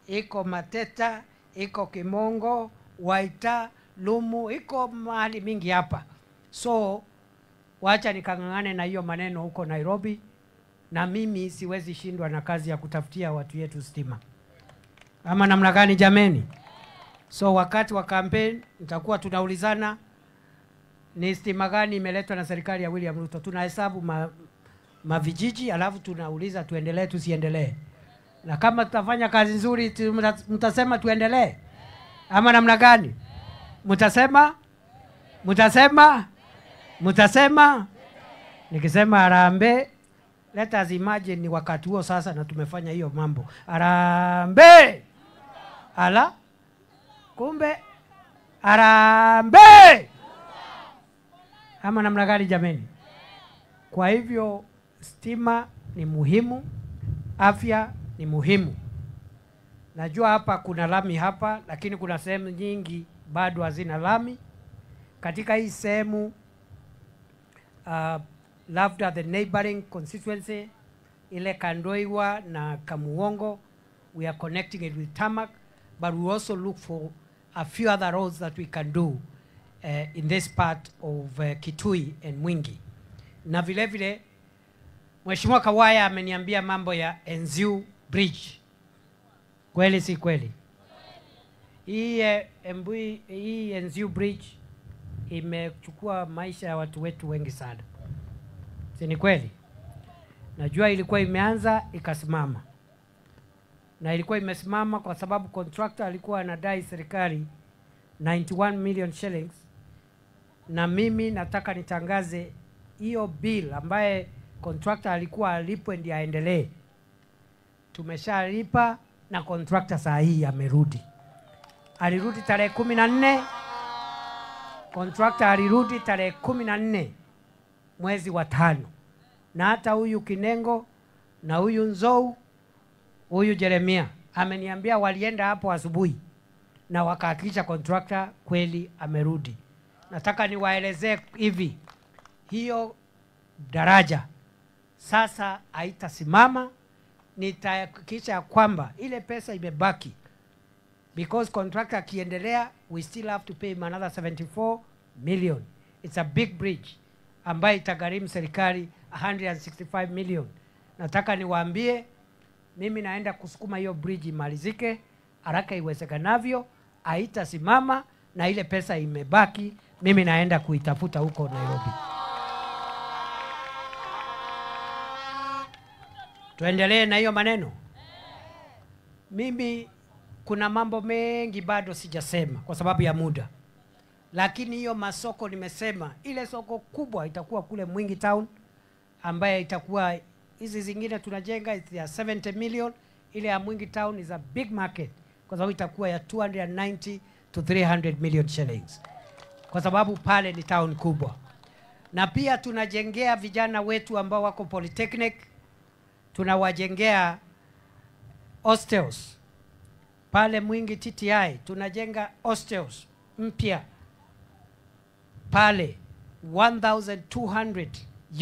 iko Mateta, iko Kimongo, Waita, Lumu, iko mahali mingi hapa. So wacha nikang'ang'ane na hiyo maneno huko Nairobi, na mimi siwezi shindwa na kazi ya kutafutia watu yetu stima. Ama namna gani jameni? So wakati wa campaign nitakuwa tunaulizana ni stima gani imeletwa na serikali ya William Ruto. Tunahesabu mavijiji alafu tunauliza tuendelee tusiendelee. Na kama tutafanya kazi nzuri mtasema tuendelee. Ama namna gani? Mtasema? Mtasema? Mtasema? Nikisema harambee, let us imagine ni wakati huo sasa na tumefanya hiyo mambo. Harambee! Ala? Kumbe harambee! Ama namna gani jameni? Kwa hivyo stima ni muhimu, afya ni muhimu. Najua hapa kuna lami hapa, lakini kuna sehemu nyingi bado hazina lami. Katika hii sehemu labda the neighboring constituency ile Kandoiwa na Kamuongo, we are connecting it with tarmac, but we also look for a few other roads that we can do in this part of Kitui and Mwingi. Na vile vile Mheshimiwa Kawaya ameniambia mambo ya Enziu Bridge. Kweli si kweli? Hii Enziu Bridge imechukua maisha ya watu wetu wengi sana. Si ni kweli? Najua ilikuwa imeanza ikasimama. Na ilikuwa imesimama kwa sababu contractor alikuwa anadai serikali 91 million shillings. Na mimi nataka nitangaze hiyo bill ambaye contractor alikuwa alipwe ndiye aendelee. Tumeshalipa na contractor saa hii amerudi. Alirudi tarehe 14. Contractor alirudi tarehe 14 mwezi wa 5. Na hata huyu Kinengo na huyu Nzou, huyu Jeremia ameniambia walienda hapo asubuhi na wakahakikisha contractor kweli amerudi. Nataka niwaelezee hivi, hiyo daraja sasa haitasimama. Nitahakikisha kwamba ile pesa imebaki, because contractor akiendelea we still have to pay him another 74 million. It's a big bridge ambayo itagharimu serikali 165 million. Nataka niwaambie mimi naenda kusukuma hiyo bridge imalizike haraka iwezekanavyo, haitasimama na ile pesa imebaki mimi naenda kuitafuta huko Nairobi. Tuendelee na hiyo maneno. Mimi kuna mambo mengi bado sijasema kwa sababu ya muda. Lakini hiyo masoko nimesema, ile soko kubwa itakuwa kule Mwingi Town, ambaye itakuwa hizi zingine tunajenga ya 70 million. Ile ya Mwingi Town is a big market kwa sababu itakuwa ya 290 to 300 million shillings. Kwa sababu pale ni town kubwa. Na pia tunajengea vijana wetu ambao wako Polytechnic, tunawajengea hostels. Pale Mwingi TTI tunajenga hostels mpya pale 1200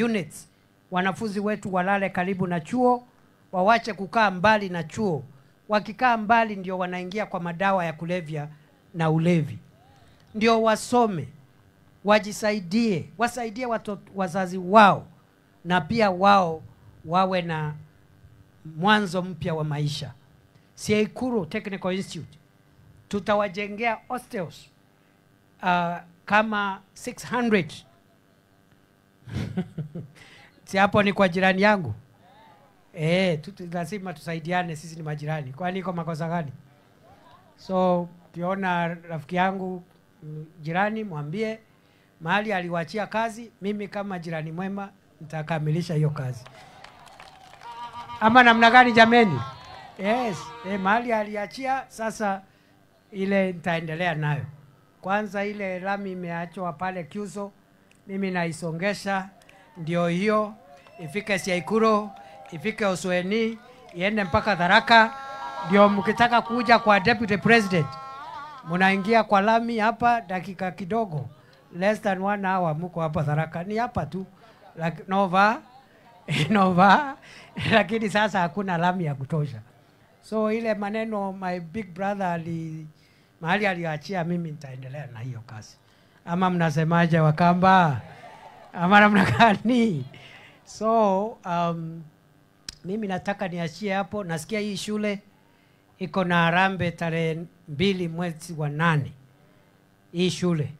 units. Wanafunzi wetu walale karibu na chuo, wawache kukaa mbali na chuo. Wakikaa mbali ndio wanaingia kwa madawa ya kulevya na ulevi. Ndio wasome, wajisaidie, wasaidie wazazi wao, na pia wao wawe na mwanzo mpya wa maisha. Seikuru Technical Institute tutawajengea hostels kama 600. Si hapo ni kwa jirani yangu? Lazima tusaidiane, sisi ni majirani. Kwani iko makosa gani? So ukiona rafiki yangu jirani, mwambie mahali aliwaachia kazi, mimi kama jirani mwema nitakamilisha hiyo kazi. Ama namna gani jameni? Yes, mahali aliachia sasa ile nitaendelea nayo. Kwanza ile lami imeachwa pale Kyuso, mimi naisongesha ndio hiyo ifike Siaikuro, ifike Osweni, iende mpaka Tharaka. Ndio mkitaka kuja kwa Deputy President mnaingia kwa lami hapa dakika kidogo, less than 1 hour mko hapa Tharaka. Ni hapa tu like, Nova Nova, lakini sasa hakuna lami ya kutosha. So ile maneno my big brother mahali aliachia, mimi nitaendelea na hiyo kazi. Ama mnasemaje Wakamba? Ama namna gani? So mimi nataka niachie hapo. Nasikia hii shule iko na harambee tarehe 2 mwezi wa 8. Hii shule.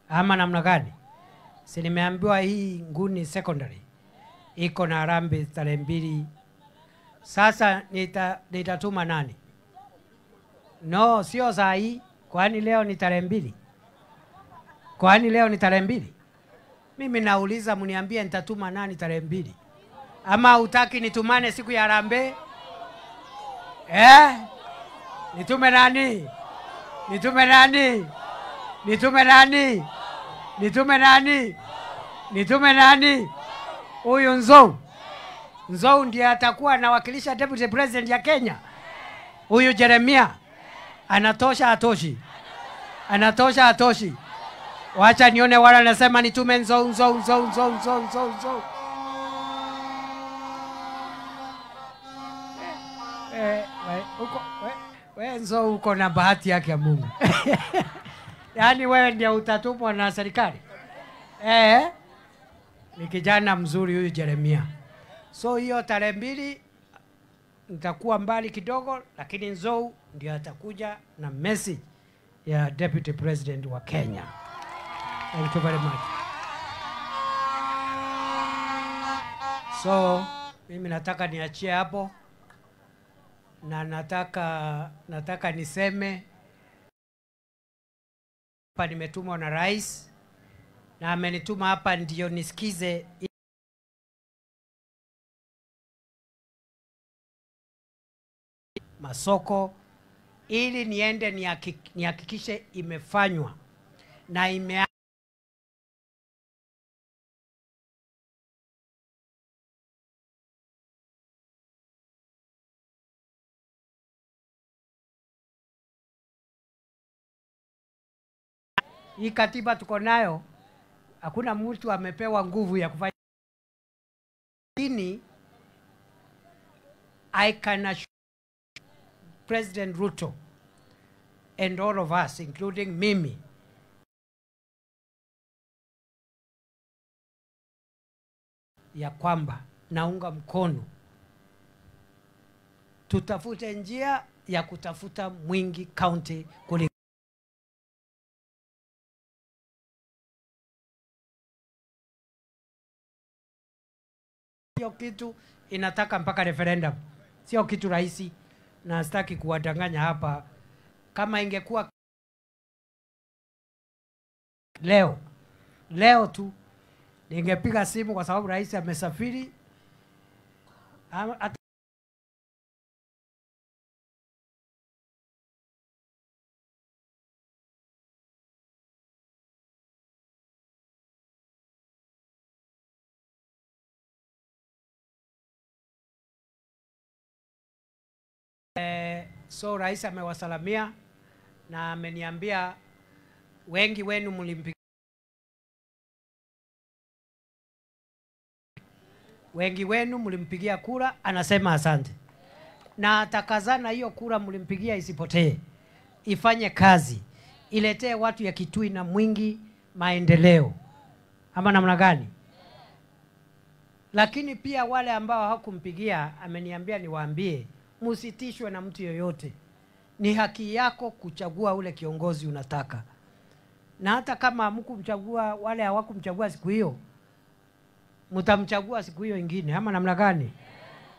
Ama namna gani? Si nimeambiwa hii Nguni Secondary iko na harambee tarehe 2. Sasa nitatuma nani? No, sio saa hii. Kwani leo ni tarehe 2? Kwani leo ni tarehe 2? Mimi nauliza mniambie nitatuma nani tarehe 2? Ama hutaki nitumane siku ya harambee? Nitume nani? Nitume nani? Nitume nani? Nitume nani? Nitume nani? Huyu Nzou. Nzou ndiye atakuwa anawakilisha Deputy President ya Kenya. Huyu Jeremia anatosha atoshi? Anatosha atoshi? Wacha nione wala nasema nitume Nzou, Nzou, Nzou, Nzou, Nzou, Nzou, Nzou. We Nzou uko na bahati yake ya Mungu. Yaani wewe ndiye utatumwa na serikali. Ni kijana mzuri huyu Jeremia. So hiyo tarehe 2 nitakuwa mbali kidogo, lakini Nzou ndio atakuja na message ya Deputy President wa Kenya. Thank you very much. So mimi nataka niachie hapo, na nataka niseme hapa nimetumwa na rais, na amenituma hapa ndio nisikize masoko, ili niende nihakikishe imefanywa na ime hii katiba tuko nayo, hakuna mtu amepewa nguvu ya kufanya. Lakini I can assure President Ruto and all of us, including mimi, ya kwamba naunga mkono tutafute njia ya kutafuta Mwingi County kuli. Sio kitu inataka mpaka referendum, sio kitu rahisi, na sitaki kuwadanganya hapa. Kama ingekuwa leo leo tu ningepiga simu, kwa sababu rais amesafiri. So rais amewasalamia na ameniambia wengi wenu mlimpigia, wengi wenu mlimpigia kura, anasema asante. Na atakazana hiyo kura mlimpigia isipotee, ifanye kazi, iletee watu ya Kitui na Mwingi maendeleo, ama namna gani? Lakini pia wale ambao hawakumpigia ameniambia niwaambie, msitishwe na mtu yoyote. Ni haki yako kuchagua ule kiongozi unataka. Na hata kama hamkumchagua, wale hawakumchagua siku hiyo, mtamchagua siku hiyo ingine, ama namna gani?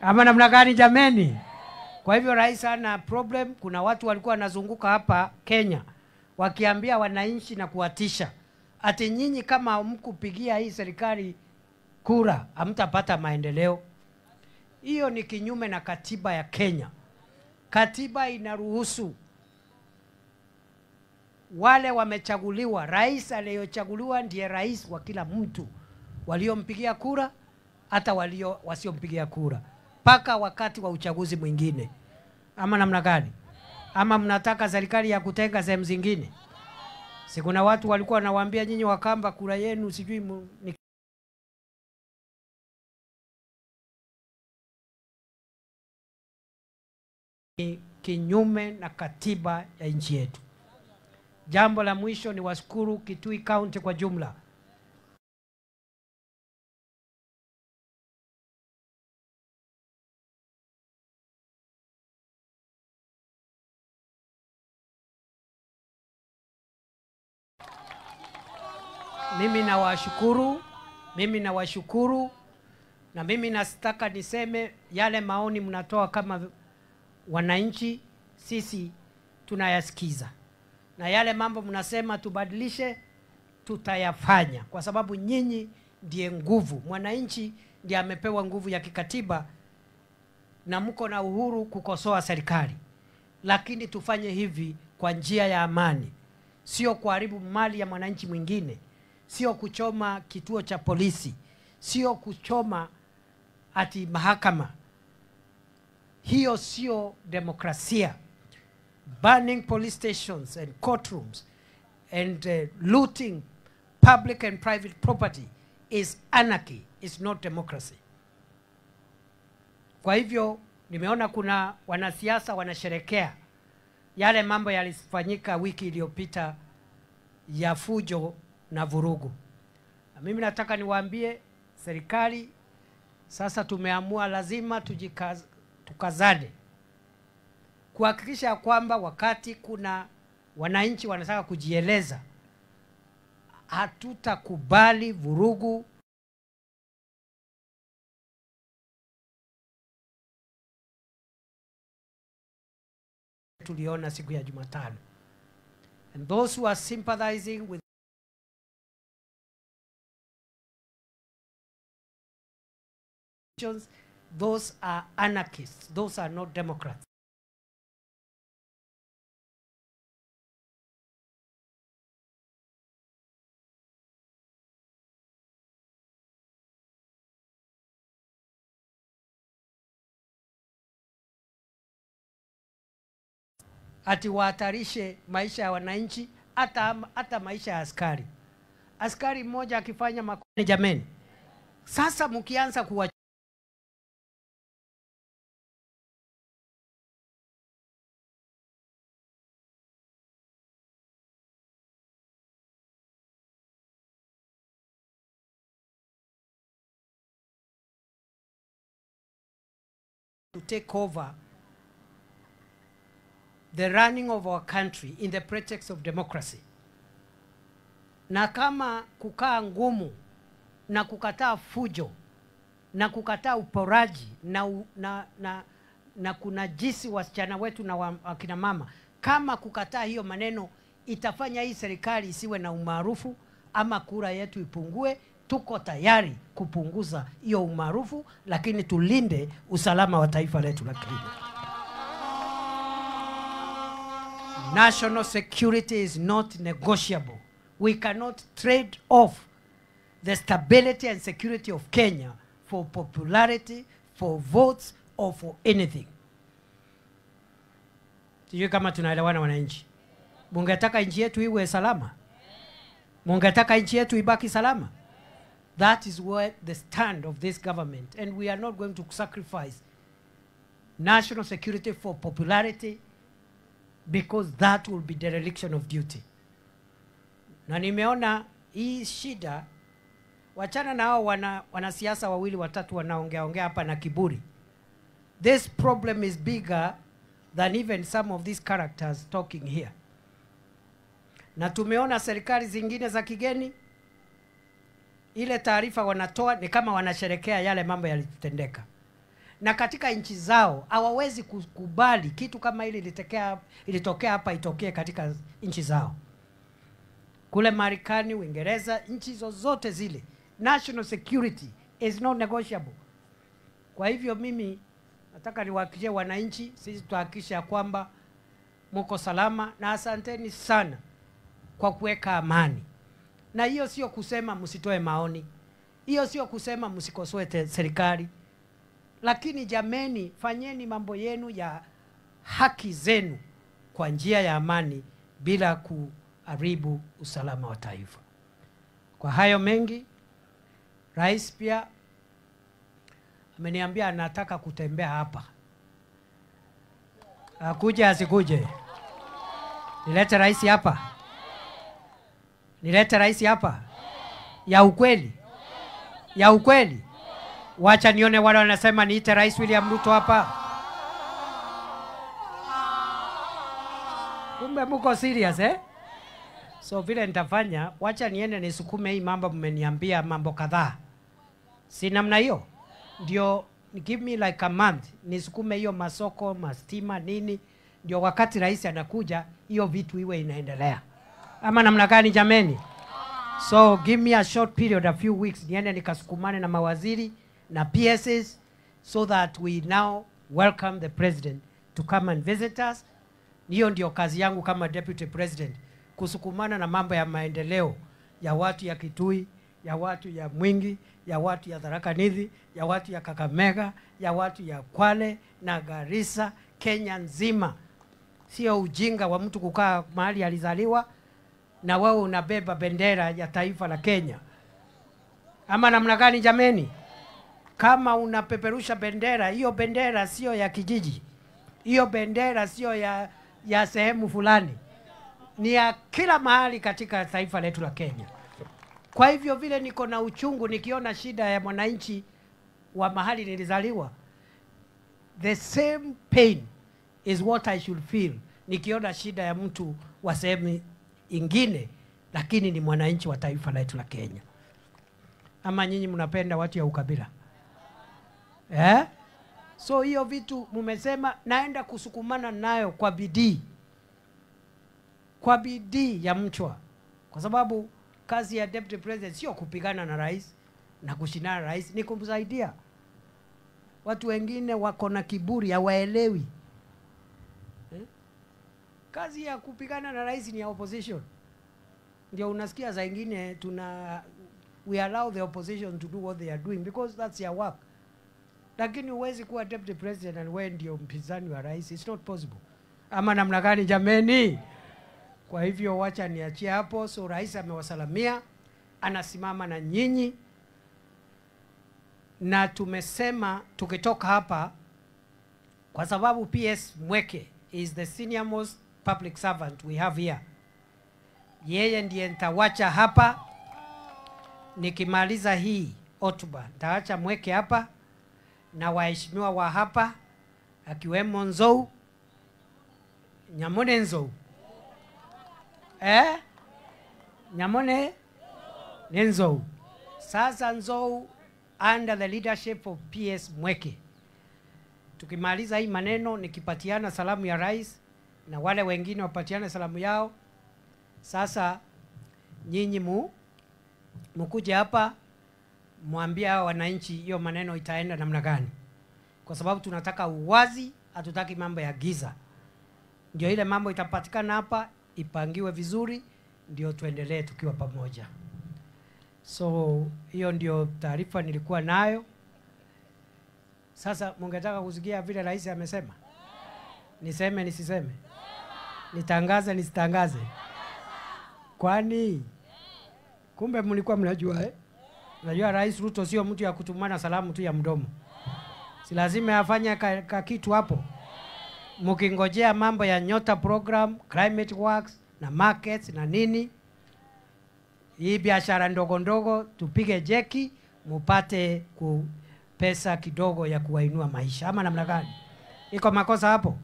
Ama namna gani jameni? Kwa hivyo rais hana problem. Kuna watu walikuwa wanazunguka hapa Kenya wakiambia wananchi na kuwatisha ati nyinyi kama hamkupigia hii serikali kura hamtapata maendeleo. Hiyo ni kinyume na katiba ya Kenya. Katiba inaruhusu wale wamechaguliwa, rais aliyochaguliwa ndiye rais wa kila mtu, waliompigia kura hata walio wasiompigia kura, mpaka wakati wa uchaguzi mwingine. Ama namna gani? Ama mnataka serikali ya kutenga sehemu zingine? Si kuna watu walikuwa wanawaambia nyinyi Wakamba kura yenu sijui ni kinyume na katiba ya nchi yetu. Jambo la mwisho ni washukuru Kitui County kwa jumla. Mimi nawashukuru, mimi nawashukuru, na mimi nataka niseme yale maoni mnatoa kama wananchi, sisi tunayasikiza. Na yale mambo mnasema tubadilishe, tutayafanya, kwa sababu nyinyi ndiye nguvu. Mwananchi ndiye amepewa nguvu ya kikatiba na mko na uhuru kukosoa serikali. Lakini tufanye hivi kwa njia ya amani, sio kuharibu mali ya mwananchi mwingine, sio kuchoma kituo cha polisi, sio kuchoma ati mahakama. Hiyo sio demokrasia. Burning police stations and courtrooms and looting public and private property is anarchy, it's not democracy. Kwa hivyo nimeona kuna wanasiasa wanasherekea yale mambo yalifanyika wiki iliyopita ya fujo na vurugu. Na mimi nataka niwaambie serikali sasa tumeamua lazima tukazane kuhakikisha kwamba wakati kuna wananchi wanataka kujieleza, hatutakubali vurugu. Tuliona siku ya Jumatano. And those who are sympathizing with those are anarchists, those are not Democrats. ati wahatarishe maisha ya wananchi, hata maisha ya askari. Askari mmoja akifanya makosa, jameni, sasa mkianza kuwa to take over the running of our country in the pretext of democracy. Na kama kukaa ngumu na kukataa fujo na kukataa uporaji na kunajisi wasichana wetu na wakina mama, kama kukataa hiyo maneno itafanya hii serikali isiwe na umaarufu ama kura yetu ipungue, tuko tayari kupunguza hiyo umaarufu, lakini tulinde usalama wa taifa letu la Kenya. National security is not negotiable. We cannot trade off the stability and security of Kenya for popularity, for votes, or for anything. Sijui kama tunaelewana wananchi. Mungetaka nchi yetu iwe salama? Mungetaka nchi yetu ibaki salama? That is where the stand of this government, and we are not going to sacrifice national security for popularity, because that will be dereliction of duty. Na nimeona hii shida, wachana na hao wanasiasa wawili watatu wanaongea ongea hapa na kiburi. This problem is bigger than even some of these characters talking here. Na tumeona serikali zingine za kigeni, ile taarifa wanatoa ni kama wanasherekea yale mambo yalitendeka. Na katika nchi zao hawawezi kukubali kitu kama ile ilitokea hapa itokee katika nchi zao. Kule Marekani, Uingereza, nchi zozote zile, national security is not negotiable. Kwa hivyo mimi nataka niwahakikishie wananchi, sisi tuhakikishe kwamba mko salama, na asanteni sana kwa kuweka amani. Na hiyo sio kusema msitoe maoni, hiyo sio kusema msikosoe serikali, lakini jameni, fanyeni mambo yenu ya haki zenu kwa njia ya amani bila kuharibu usalama wa taifa. Kwa hayo mengi, Rais pia ameniambia anataka kutembea hapa. Akuje asikuje? Nilete rais hapa? Nilete rais hapa? Ya ukweli? Ya ukweli? Wacha nione wale wanasema niite Rais William Ruto hapa. Kumbe mko serious eh? So vile nitafanya, wacha niende nisukume hii mambo mmeniambia mambo kadhaa. Si namna hiyo? Ndio, give me like a month nisukume hiyo masoko, mastima nini, ndio wakati rais anakuja hiyo vitu iwe inaendelea. Ama namna gani jameni? So give me a short period, a few weeks, niende nikasukumane na mawaziri na PSs so that we now welcome the president to come and visit us. Hiyo ndio kazi yangu kama deputy president, kusukumana na mambo ya maendeleo ya watu ya Kitui, ya watu ya Mwingi, ya watu ya Tharaka Nithi, ya watu ya Kakamega, ya watu ya Kwale na Garissa, Kenya nzima. Sio ujinga wa mtu kukaa mahali alizaliwa na wewe unabeba bendera ya taifa la Kenya. Ama namna gani jameni? Kama unapeperusha bendera, hiyo bendera sio ya kijiji. Hiyo bendera sio ya sehemu fulani. Ni ya kila mahali katika taifa letu la Kenya. Kwa hivyo vile niko na uchungu nikiona shida ya mwananchi wa mahali nilizaliwa, the same pain is what I should feel nikiona shida ya mtu wa sehemu ingine, lakini ni mwananchi wa taifa letu la Kenya. Ama nyinyi mnapenda watu ya ukabila? Eh? So hiyo vitu mmesema naenda kusukumana nayo kwa bidii. Kwa bidii ya mchwa. Kwa sababu kazi ya deputy president sio kupigana na rais na kushindana na rais, ni kumsaidia. Watu wengine wako na kiburi, hawaelewi. Kazi ya kupigana na rais ni ya opposition. Ndio unasikia za ingine we allow the opposition to do what they are doing because that's their work. Lakini huwezi kuwa deputy president and wewe ndio mpinzani wa rais. It's not possible. Ama namna gani jameni? Kwa hivyo wacha niachie hapo. So rais amewasalamia, anasimama na nyinyi, na tumesema tukitoka hapa, kwa sababu PS Mweke is the senior most public servant we have here. Yeye ndiye nitawacha hapa. Nikimaliza hii hotuba nitaacha Mweke hapa na waheshimiwa wa hapa akiwemo Nzou, Nyamone Nzou. Nyamone Nzou. Sasa Nzou under the leadership of PS Mweke. Tukimaliza hii maneno nikipatiana salamu ya rais na wale wengine wapatiane salamu yao. Sasa nyinyi mkuje hapa mwambie hao wananchi hiyo maneno itaenda namna gani. Kwa sababu tunataka uwazi, hatutaki mambo ya giza. Ndio ile mambo itapatikana hapa ipangiwe vizuri, ndio tuendelee tukiwa pamoja. So hiyo ndio taarifa nilikuwa nayo. Sasa mungetaka kusikia vile rais amesema? Niseme nisiseme? Nitangaze nisitangaze? Kwani kumbe mlikuwa mnajua eh? Unajua Rais Ruto sio mtu ya kutumana salamu tu ya mdomo. Si lazima afanye ka kitu hapo. Mkingojea mambo ya Nyota program, climate works na markets na nini, hii biashara ndogo ndogo tupige jeki mupate pesa kidogo ya kuwainua maisha, ama namna gani? Iko makosa hapo?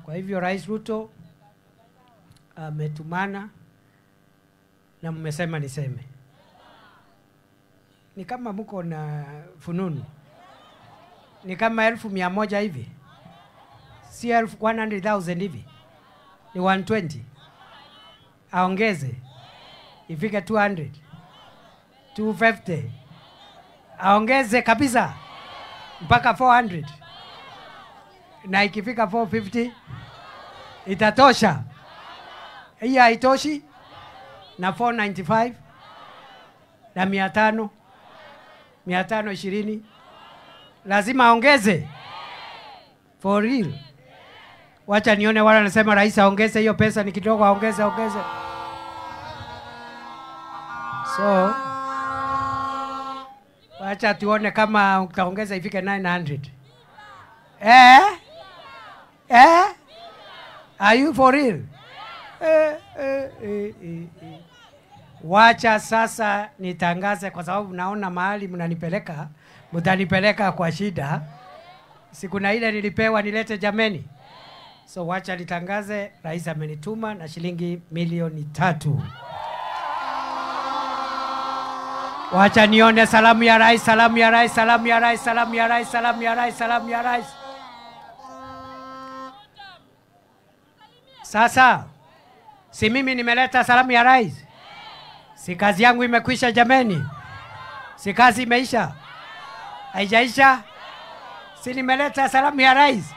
Kwa hivyo Rais Ruto ametumana na mmesema niseme. Ni kama mko na fununu. Ni kama 100,000 hivi. Si 100,000 hivi. Ni 120. Aongeze. Ifike 200. 250. Aongeze kabisa mpaka 400. Na ikifika 450 itatosha. Hii haitoshi. Na 495 na 500, 520 lazima aongeze. For real. Wacha nione wala nasema rais aongeze hiyo pesa ni kidogo, aongeze aongeze. So wacha tuone kama utaongeza ifike 900. Are you for real? Wacha sasa nitangaze, kwa sababu naona mahali mnanipeleka, mtanipeleka kwa shida. Siku na ile nilipewa nilete jameni. So wacha nitangaze, rais amenituma na shilingi 3,000,000. Wacha nione salamu ya rais, salamu ya rais, salamu ya rais, salamu ya rais, salamu ya rais, salamu ya rais. Sasa si mimi nimeleta salamu ya rais? Si kazi yangu imekwisha jameni? Si kazi imeisha? Haijaisha? Si nimeleta salamu ya rais?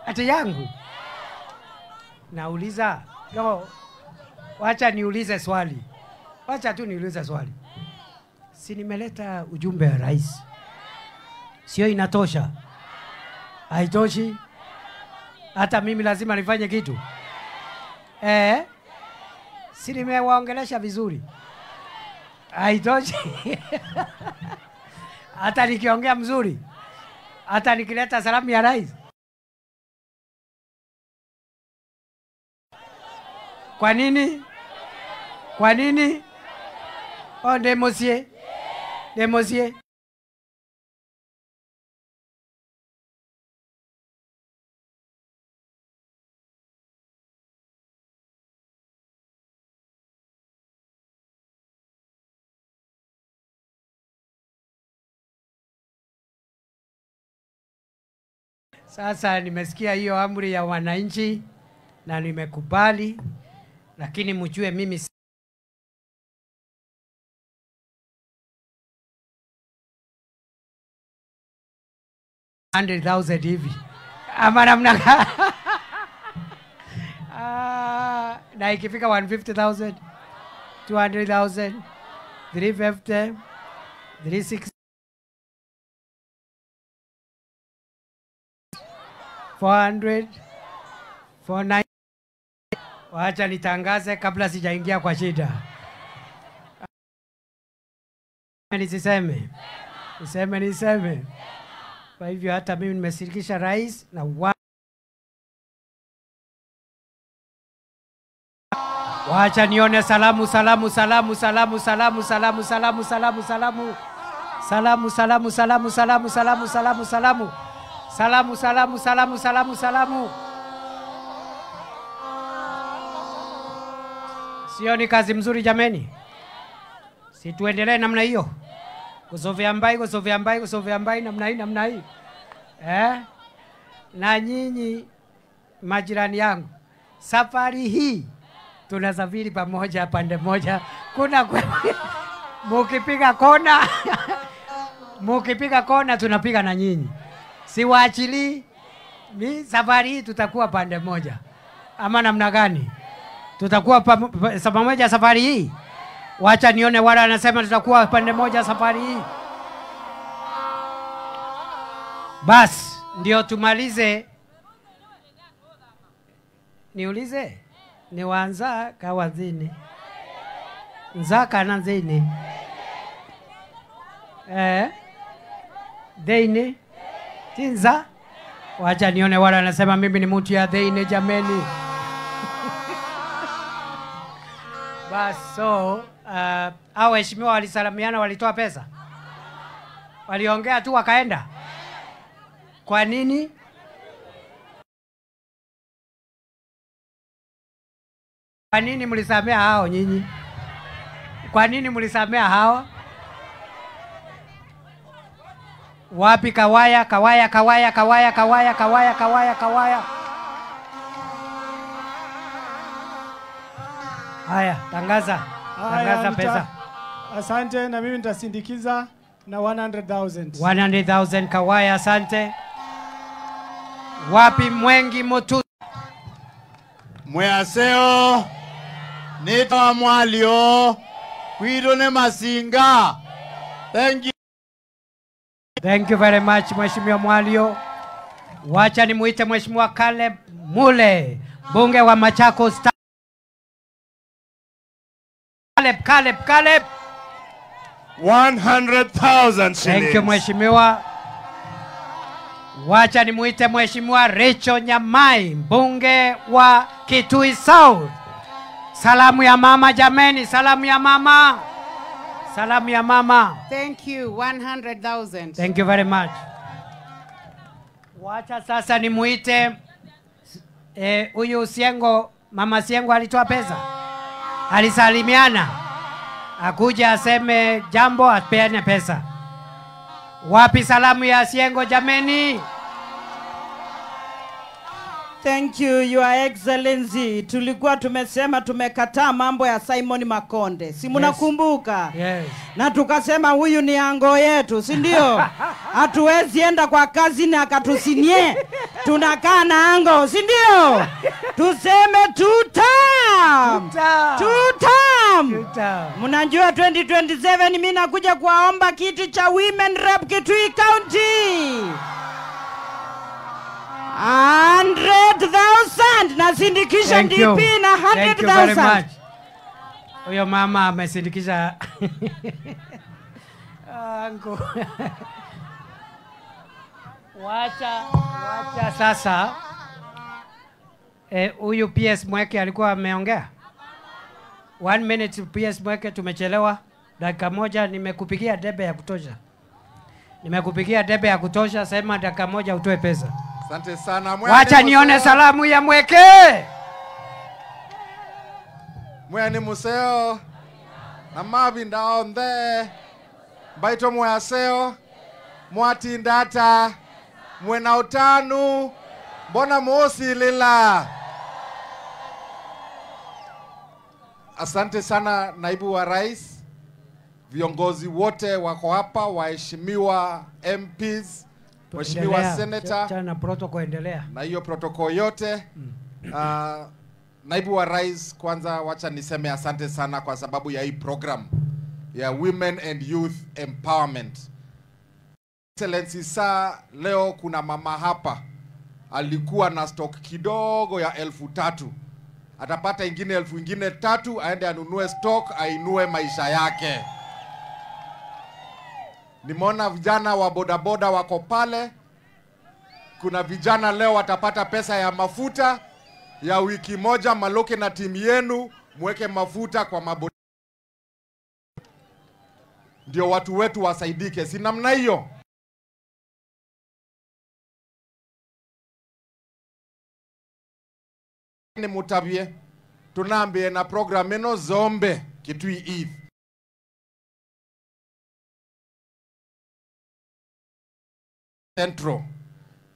Ati yangu? Nauliza. No. Wacha niulize swali. Wacha tu niulize swali. Si nimeleta ujumbe wa rais? Sio inatosha? Haitoshi? Hata mimi lazima nifanye kitu. Si nimewaongelesha vizuri? Haitoshi. Hata nikiongea mzuri, hata nikileta salamu ya rais. Kwa nini? Kwa nini? Oh, demosie. Demosie. Sasa nimesikia hiyo amri ya wananchi na nimekubali, lakini mjue mimi $100,000 hivi. Ama namna na ikifika 150,000, 200,000, 350, 360. 400, 490. Wacha nitangaze kabla sijaingia kwa shida. Nisiseme. Niseme, niseme. Kwa hivyo hata mimi nimeshirikisha rais na wacha nione salamu, salamu, salamu, salamu, salamu, salamu, salamu, salamu, salamu. Salamu, salamu, salamu, salamu, salamu, salamu, salamu. Salamu, salamu, salamu, salamu, salamu. Sio ni kazi mzuri jameni? Si tuendelee namna hiyo. Kusovea mbai, kusovea mbai, kusovea mbai namna hii, namna hii. Na nyinyi majirani yangu, safari hii tunasafiri pamoja pande moja. Kuna mukipiga kona mukipiga kona tunapiga na nyinyi. Siwaachili. Mi safari hii tutakuwa pande moja. Ama namna gani? Tutakuwa pamoja safari hii. Wacha nione wala anasema tutakuwa pande moja safari hii. Bas, ndio tumalize. Niulize, ni wanza kawazini. Nzaka na nzini. Deini. Tinza. Wacha nione wala anasema mimi ni mtu ya deini jameni. Bas, so hao waheshimiwa walisalamiana, walitoa pesa. Waliongea tu wakaenda. Kwa nini? Kwa nini mlisamea hao nyinyi? Kwa nini mlisamea hao? Wapi Kawaya, Kawaya, Kawaya, Kawaya, Kawaya, Kawaya, Kawaya, Kawaya. Haya, tangaza. Tangaza pesa. Asante, na mimi nitasindikiza na 100,000. 100,000 Kawaya, asante. Wapi Mwengi Mutu? Mweaseo nita mwalio kwido ne masinga. Thank you. Thank you very much Mheshimiwa Mwalio. Wacha nimuite Mheshimiwa Caleb Mule, bunge wa Machakos. Caleb, Caleb, Caleb. 100,000 shillings. Thank you Mheshimiwa. Wacha nimuite Mheshimiwa Rachel Nyamai, mbunge wa Kitui South. Salamu ya mama jameni, salamu ya mama. Salamu ya mama. Thank you, 100,000. Thank you very much. Wacha sasa nimuite huyu Siengo, mama Siengo alitoa pesa. Alisalimiana. Akuja aseme jambo, apeane pesa. Wapi salamu ya Siengo jameni? Thank you, Your Excellency. Tulikuwa tumesema tumekataa mambo ya Simon Makonde. Si mnakumbuka? Yes. Na tukasema huyu ni ango yetu, si ndio? Hatuwezi enda kwa kazi na akatusinie. Tunakaa na ango, si ndio? Tuseme two term. Two term. Mnajua 2027 mimi nakuja kuwaomba kiti cha Women Rep Kitui County. 100,000 nasindikisha DP na 100,000. Huyo mama amesindikisha. Ango. Wacha sasa. Huyu PS Mweke alikuwa ameongea. 1 minute PS Mweke, tumechelewa dakika moja. Nimekupigia debe ya kutosha. Nimekupigia debe ya kutosha, sema dakika moja utoe pesa. Asante sana. Wacha nione salamu ya Mweke. Mwe ni museo na mavinda onthe mbaito mwaseo mwatindata mwe na utanu mbona musilila. Asante sana naibu wa rais, viongozi wote wako hapa, waheshimiwa MPs, mheshimiwa senator na protocol endelea. Na hiyo protocol yote. Naibu wa rais, kwanza wacha niseme asante sana kwa sababu ya hii program ya Women and Youth Empowerment. Excellency, saa leo kuna mama hapa alikuwa na stock kidogo ya 3,000. Atapata ingine 3,000 aende anunue stock ainue maisha yake. Nimeona vijana wa bodaboda wako pale. Kuna vijana leo watapata pesa ya mafuta ya wiki moja. Maloke na timu yenu mweke mafuta kwa maboda, ndio watu wetu wasaidike. Si namna hiyo? Ni mutabie tunambie na program eno zombe Kitui Eve. Central.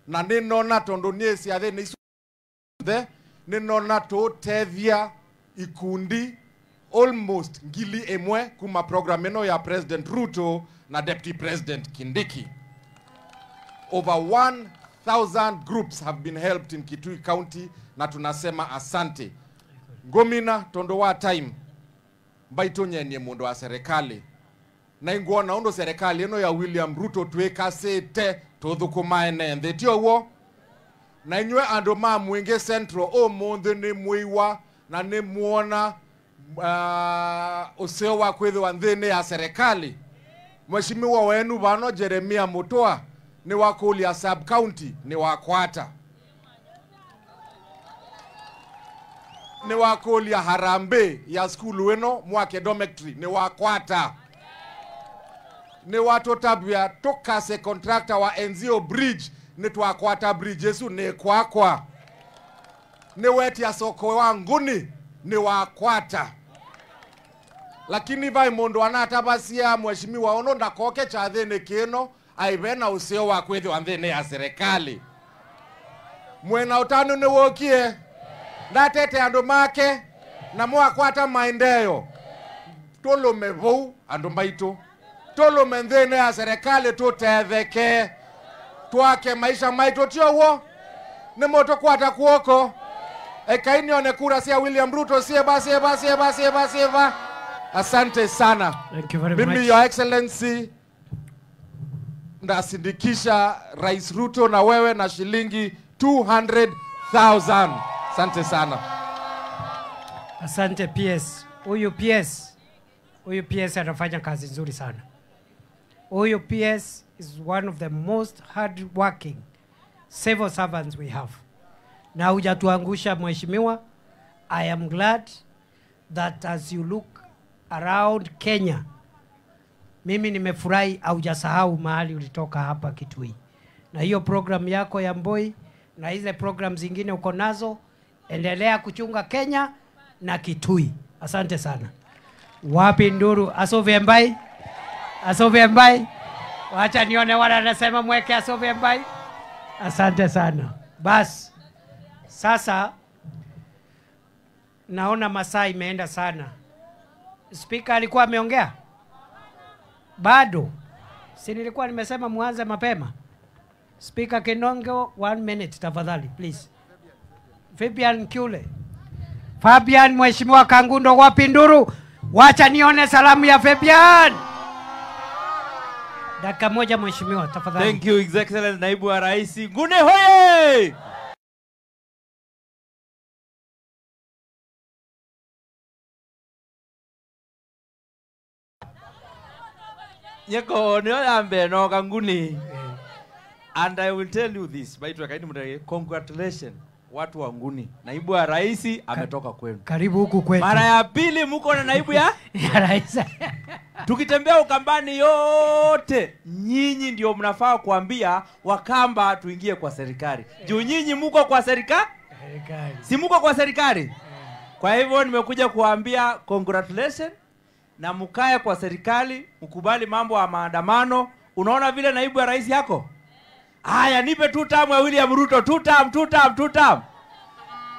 Na ninona tondu nie ciathe ni icothe ninona tutethia ikundi almost 1,000 kuma program eno ya President Ruto na Deputy President Kindiki. Over 1,000 groups have been helped in Kitui County na tunasema asante. Ngomina tondo wa time mbaitonye ni mundu wa serikali na inguona undu serikali eno ya William Ruto twikasite tuthukumaene nthi tio uo na inywe andu ma Mwingi Central umuthi ni mwiwa na ni muona useo wa kwithiwa nthini ya serikali. Mheshimiwa wenu bano Jeremia Mutua ni wa Kulia sub county ni wa Kwata, ni wa Kulia harambe ya skulu weno mwake dormitory ni wa Kwata, ni watotabia tokase contractor wa Enzio Bridge ni twakwata bridge yesu ni kwakwa, ni wetia soko wa nguni ni wa Kwata. Lakini vai mundu anatabasia mheshimiwa ono ndakoke chathini kino aibena usio wa kwithiwa nthini ya serikali. Mwena utanu ni wokie ndatete andu make na mwakwata maendeleo. Tulume vou andu maitu, tulume nthini ya serikali tutetheke twake maisha maitu tio uo ni moto kwata kuoko ekaini one kura sia William Ruto sieba sieba sieba sieba sieba. Asante sana. Thank you very Mimi much. Your Excellency ndasindikisha Rais Ruto na wewe na shilingi 200,000. Asante sana. Asante PS. Huyu PS anafanya kazi nzuri sana. Huyu PS is one of the most hard-working civil servants we have. Na hujatuangusha mheshimiwa. I am glad that as you look around Kenya, mimi nimefurahi haujasahau mahali ulitoka hapa Kitui. Na hiyo program yako ya Mboi na hizo program zingine uko nazo, endelea kuchunga Kenya na Kitui. Asante sana. Wapi nduru? Asove Mbai. Asove Mbai. Wacha nione wala anasema mweke Asove Mbai. Asante sana. Bas. Sasa naona masaa imeenda sana. Speaker alikuwa ameongea? Bado. Si nilikuwa nimesema muanze mapema. Speaker Kinongo, 1 minute tafadhali, please. Fabian Kyule. Fabian, Mheshimiwa Kangundo wapi nduru? Wacha nione salamu ya Fabian. Dakika moja mheshimiwa tafadhali. Thank you His Excellency Naibu wa Rais. Ngune hoye! Nyeko niyo yambe no Kanguni. And I will tell you this, congratulations watu wa Nguni. Naibu wa Rais ametoka kwenu. Karibu huku kwetu. Mara ya pili mko na naibu ya Rais. Tukitembea Ukambani yote, nyinyi ndio mnafaa kuambia Wakamba tuingie kwa serikali. Juu nyinyi mko kwa serikali? Si mko kwa serikali? Kwa hivyo nimekuja kuambia congratulations na mkae kwa serikali, mkubali mambo ya maandamano. Unaona vile naibu ya rais yako? Haya, nipe 2 term ya William Ruto, 2 term, 2 term, 2 term.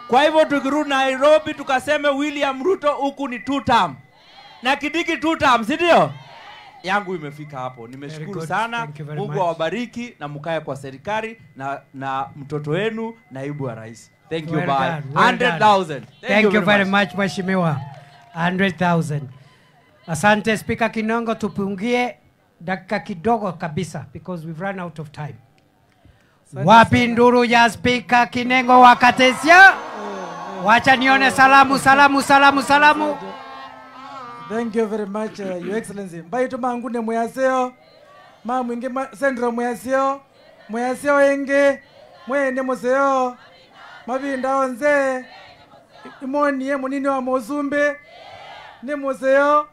Kwa hivyo tukirudi Nairobi tukaseme William Ruto huku ni 2 term. Na Kindiki 2 term, si ndio? Yangu imefika hapo. Nimeshukuru sana. Mungu awabariki na mkae kwa serikali na mtoto wenu naibu wa rais. Thank you, bye. 100,000. Thank you very much mheshimiwa. 100,000. Asante Speaker Kinongo, tupungie dakika kidogo kabisa because we've run out of time. Wapi nduru ya Spika Kinengo wa Katesia? Wacha nione salamu, salamu, salamu, salamu. Thank you very much, Your Excellency. Mbaitu mangune mwaseo. Ma mwingi sendro mwaseo. Mwaseo inge. Mwene museo. Mavinda onze. Imoni ye munini wa muzumbe. Ni museo.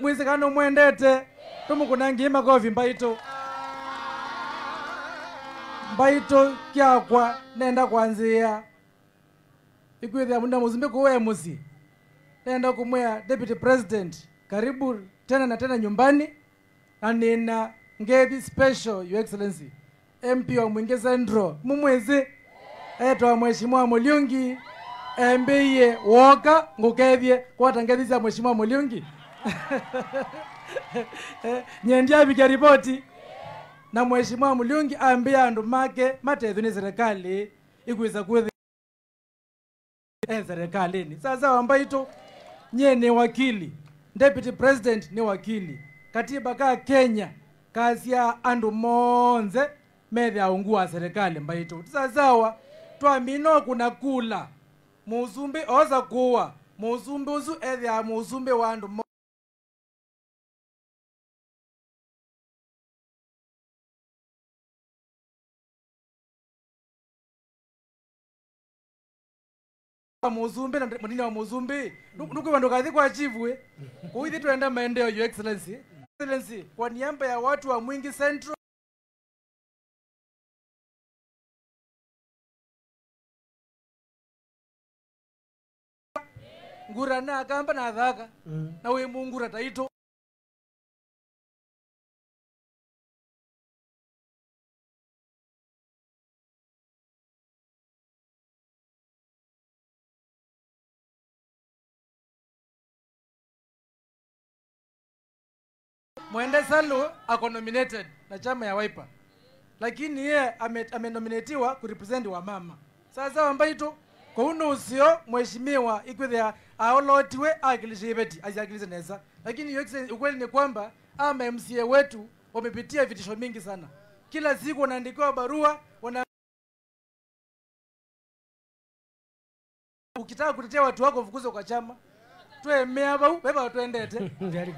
Mwizikano mwendete. Tumukunangi makofi mbaitu. Mbaito kyakwa nenda kwanzia ikwithia munda muzumbe kuwe musi nenda kumwea Deputy President karibu tena na tena nyumbani, na nina ngethi special Your Excellency MP wa Mwingi Central mumwezi etwa Mheshimiwa Mulyungi MBA woka ngukethie kwata ngethi cia Mheshimiwa Mulyungi nyendia bikia ripoti na Mheshimiwa Mulyungi ambia andu make matethu ni serikali ikuweza kuthi serikalini. Sasa wambaito nye ni wakili, Deputy President ni wakili. Katiba ka Kenya kazi ya andu monze methe aungua serikali mbaito. Sasa twamino kuna kula muzumbe oza kuwa muzumbe uzu ethe ya muzumbe wa andu muzumbe na munini wa muzumbe nuko bandu kathi kwa chivwe kuithi tuenda maendeleo Your Excellency. Excellency, kwa niaba ya watu wa Mwingi Central ngura na akamba na thaka na we mungura taito Mwende Salu ako nominated na chama ya Wiper, lakini yeye amenominatiwa kurepresent wa mama. Sasa wambaito kwa uno usio mheshimiwa ikwithia aolotiwe akilishibeti ajakilize neza, lakini Your Excellency, ukweli ni kwamba ama MCA wetu wamepitia vitisho mingi sana. Kila siku wanaandikiwa barua, ukitaka kutetea watu wako fukuzwa kwa chama. Twemea bau beba twendete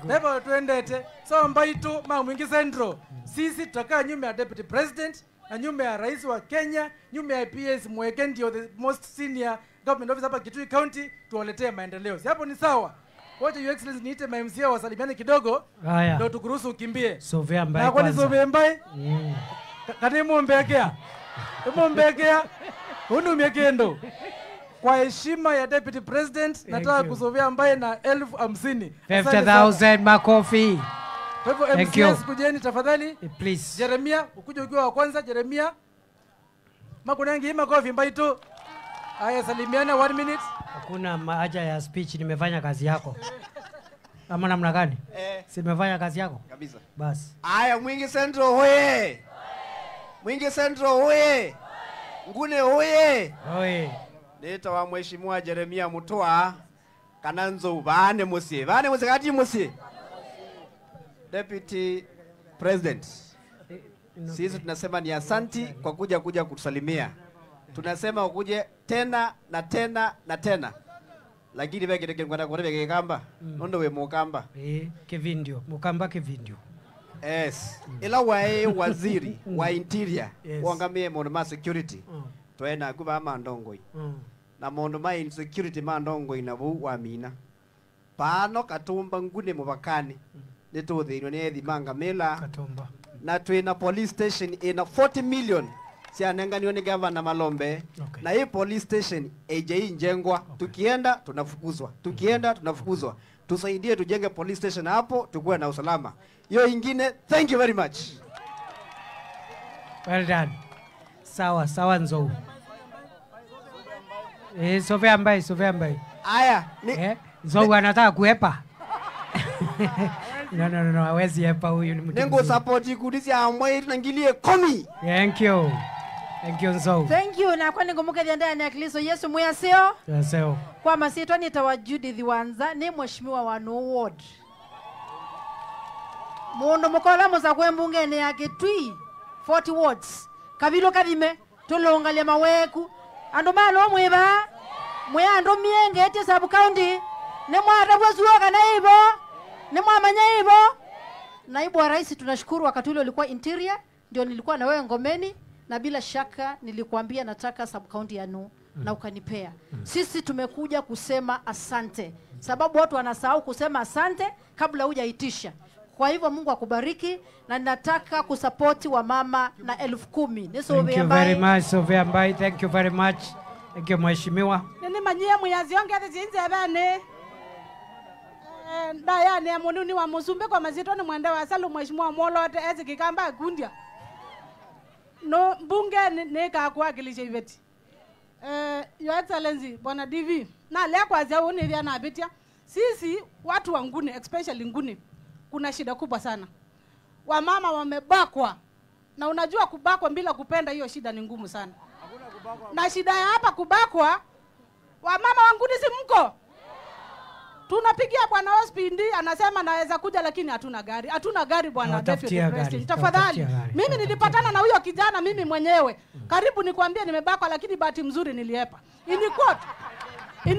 beba twendete. So mbaitu ma Mwingi Central sisi tutakaa nyuma ya Deputy President na nyuma ya Rais wa Kenya, nyuma ya PS Mweke ndio the most senior government officer hapa Kitui County, tuwaletee maendeleo. Si hapo ni sawa? Wote Your Excellency niite ma MCA wasalimiane kidogo ndio tukuruhusu ukimbie. Sovea mbai na kwani kwanza. Sovea mbai? Kati mumbekea. Mumbekea. Unumie kendo. Kwa heshima ya Deputy President nataka kusovea mbaye na 50,000. 50,000 makofi. Kwa hivyo MCS kujeni tafadhali. Please. Jeremia ukuje ukiwa wa kwanza. Jeremia. Makunangi makofi mbai tu. Haya salimiana 1 minute. Hakuna haja ya speech, nimefanya kazi yako. Ama namna gani? Si nimefanya kazi yako? Kabisa. Bas. Haya Mwingi Central hoye. Mwingi Central hoye. Ngune hoye. Hoye. Neta wa Mheshimiwa Jeremia Mutua Kananzo bane musie. Bane musie kati musie. Deputy President. Sisi tunasema ni asanti kwa kuja kutusalimia. Tunasema ukuje tena na tena na tena. Lakini beke ndeke ngwana kwa beke kamba. Nondo we mukamba. Kevindio, mukamba kevindio. Yes. Ila wae waziri wa interior Yes. wangamie mundu ma security. Twena kuba mandongoi. Na mundu ma insecurity mandongoi nabu wa mina. Pano Katumba ngune mubakani. Nituthirwe ni ethi mangamila. Katumba. Na twina police station ina 40 million. Sianenganiwa ni gavana Malombe. Okay. Na hii police station AJE njengwa. Okay. Tukienda tunafukuzwa. Tukienda tunafukuzwa. Tusaidie tujenge police station hapo tukuwe na usalama. Hiyo ingine, thank you very much. Well done. Sawa, sawa Nzou. Sovea mbai, sovea mbai. Aya, ni Nzou anataka kuepa. No, no, no, no, hawezi epa huyu ni mtu. Nengo support ikudisi amwe tunangilie komi. Thank you. Thank you Nzou. Thank you. Na kwani ngumuke ndani ya Kristo Yesu mwaseo. Mwaseo. Kwa masitwa nitawa Judith Wanza ni mheshimiwa wa No Ward. Mundu mukola musakwe mbunge ni ya Kitui 40 wards. Kavilo kathime tulungalie maweku andu malo mwiba mwe andu mienge sub county ni mwatabwa zuoka na ibo ni mwamanya ibo. Naibu wa Rais, tunashukuru wakati ule ulikuwa interior, ndio nilikuwa na wewe Ngomeni, na bila shaka nilikuambia nataka sub county ya Nu na ukanipea. Sisi tumekuja kusema asante, sababu watu wanasahau kusema asante kabla hujaitisha. Kwa hivyo Mungu akubariki, na nataka kusapoti wa mama na 10,000. Thank you very much, Sylvia Mbai. Thank you very much. Thank you, Mheshimiwa. Nini manyia muyazi ongethe zinze bane. Ndaya ni mununi wa muzumbe kwa mazito ni mwende wa salu Mheshimiwa Molote ezi kikamba gundia. No mbunge neka kuwakilisha iveti. Your Excellency Bwana DV, na leo kwa zao ni vya na abitia. Sisi watu wa Nguni, especially Nguni, kuna shida kubwa sana. Wamama wamebakwa. Na unajua kubakwa bila kupenda, hiyo shida ni ngumu sana. Na shida ya hapa kubakwa, wamama wa Nguni si mko? Tunapigia Bwana Ospindi anasema naweza kuja lakini hatuna gari. Hatuna gari Bwana Deputy President. Tafadhali. Mimi nilipatana na huyo kijana mimi mwenyewe. Karibu nikwambie nimebakwa lakini bahati mzuri niliepa. In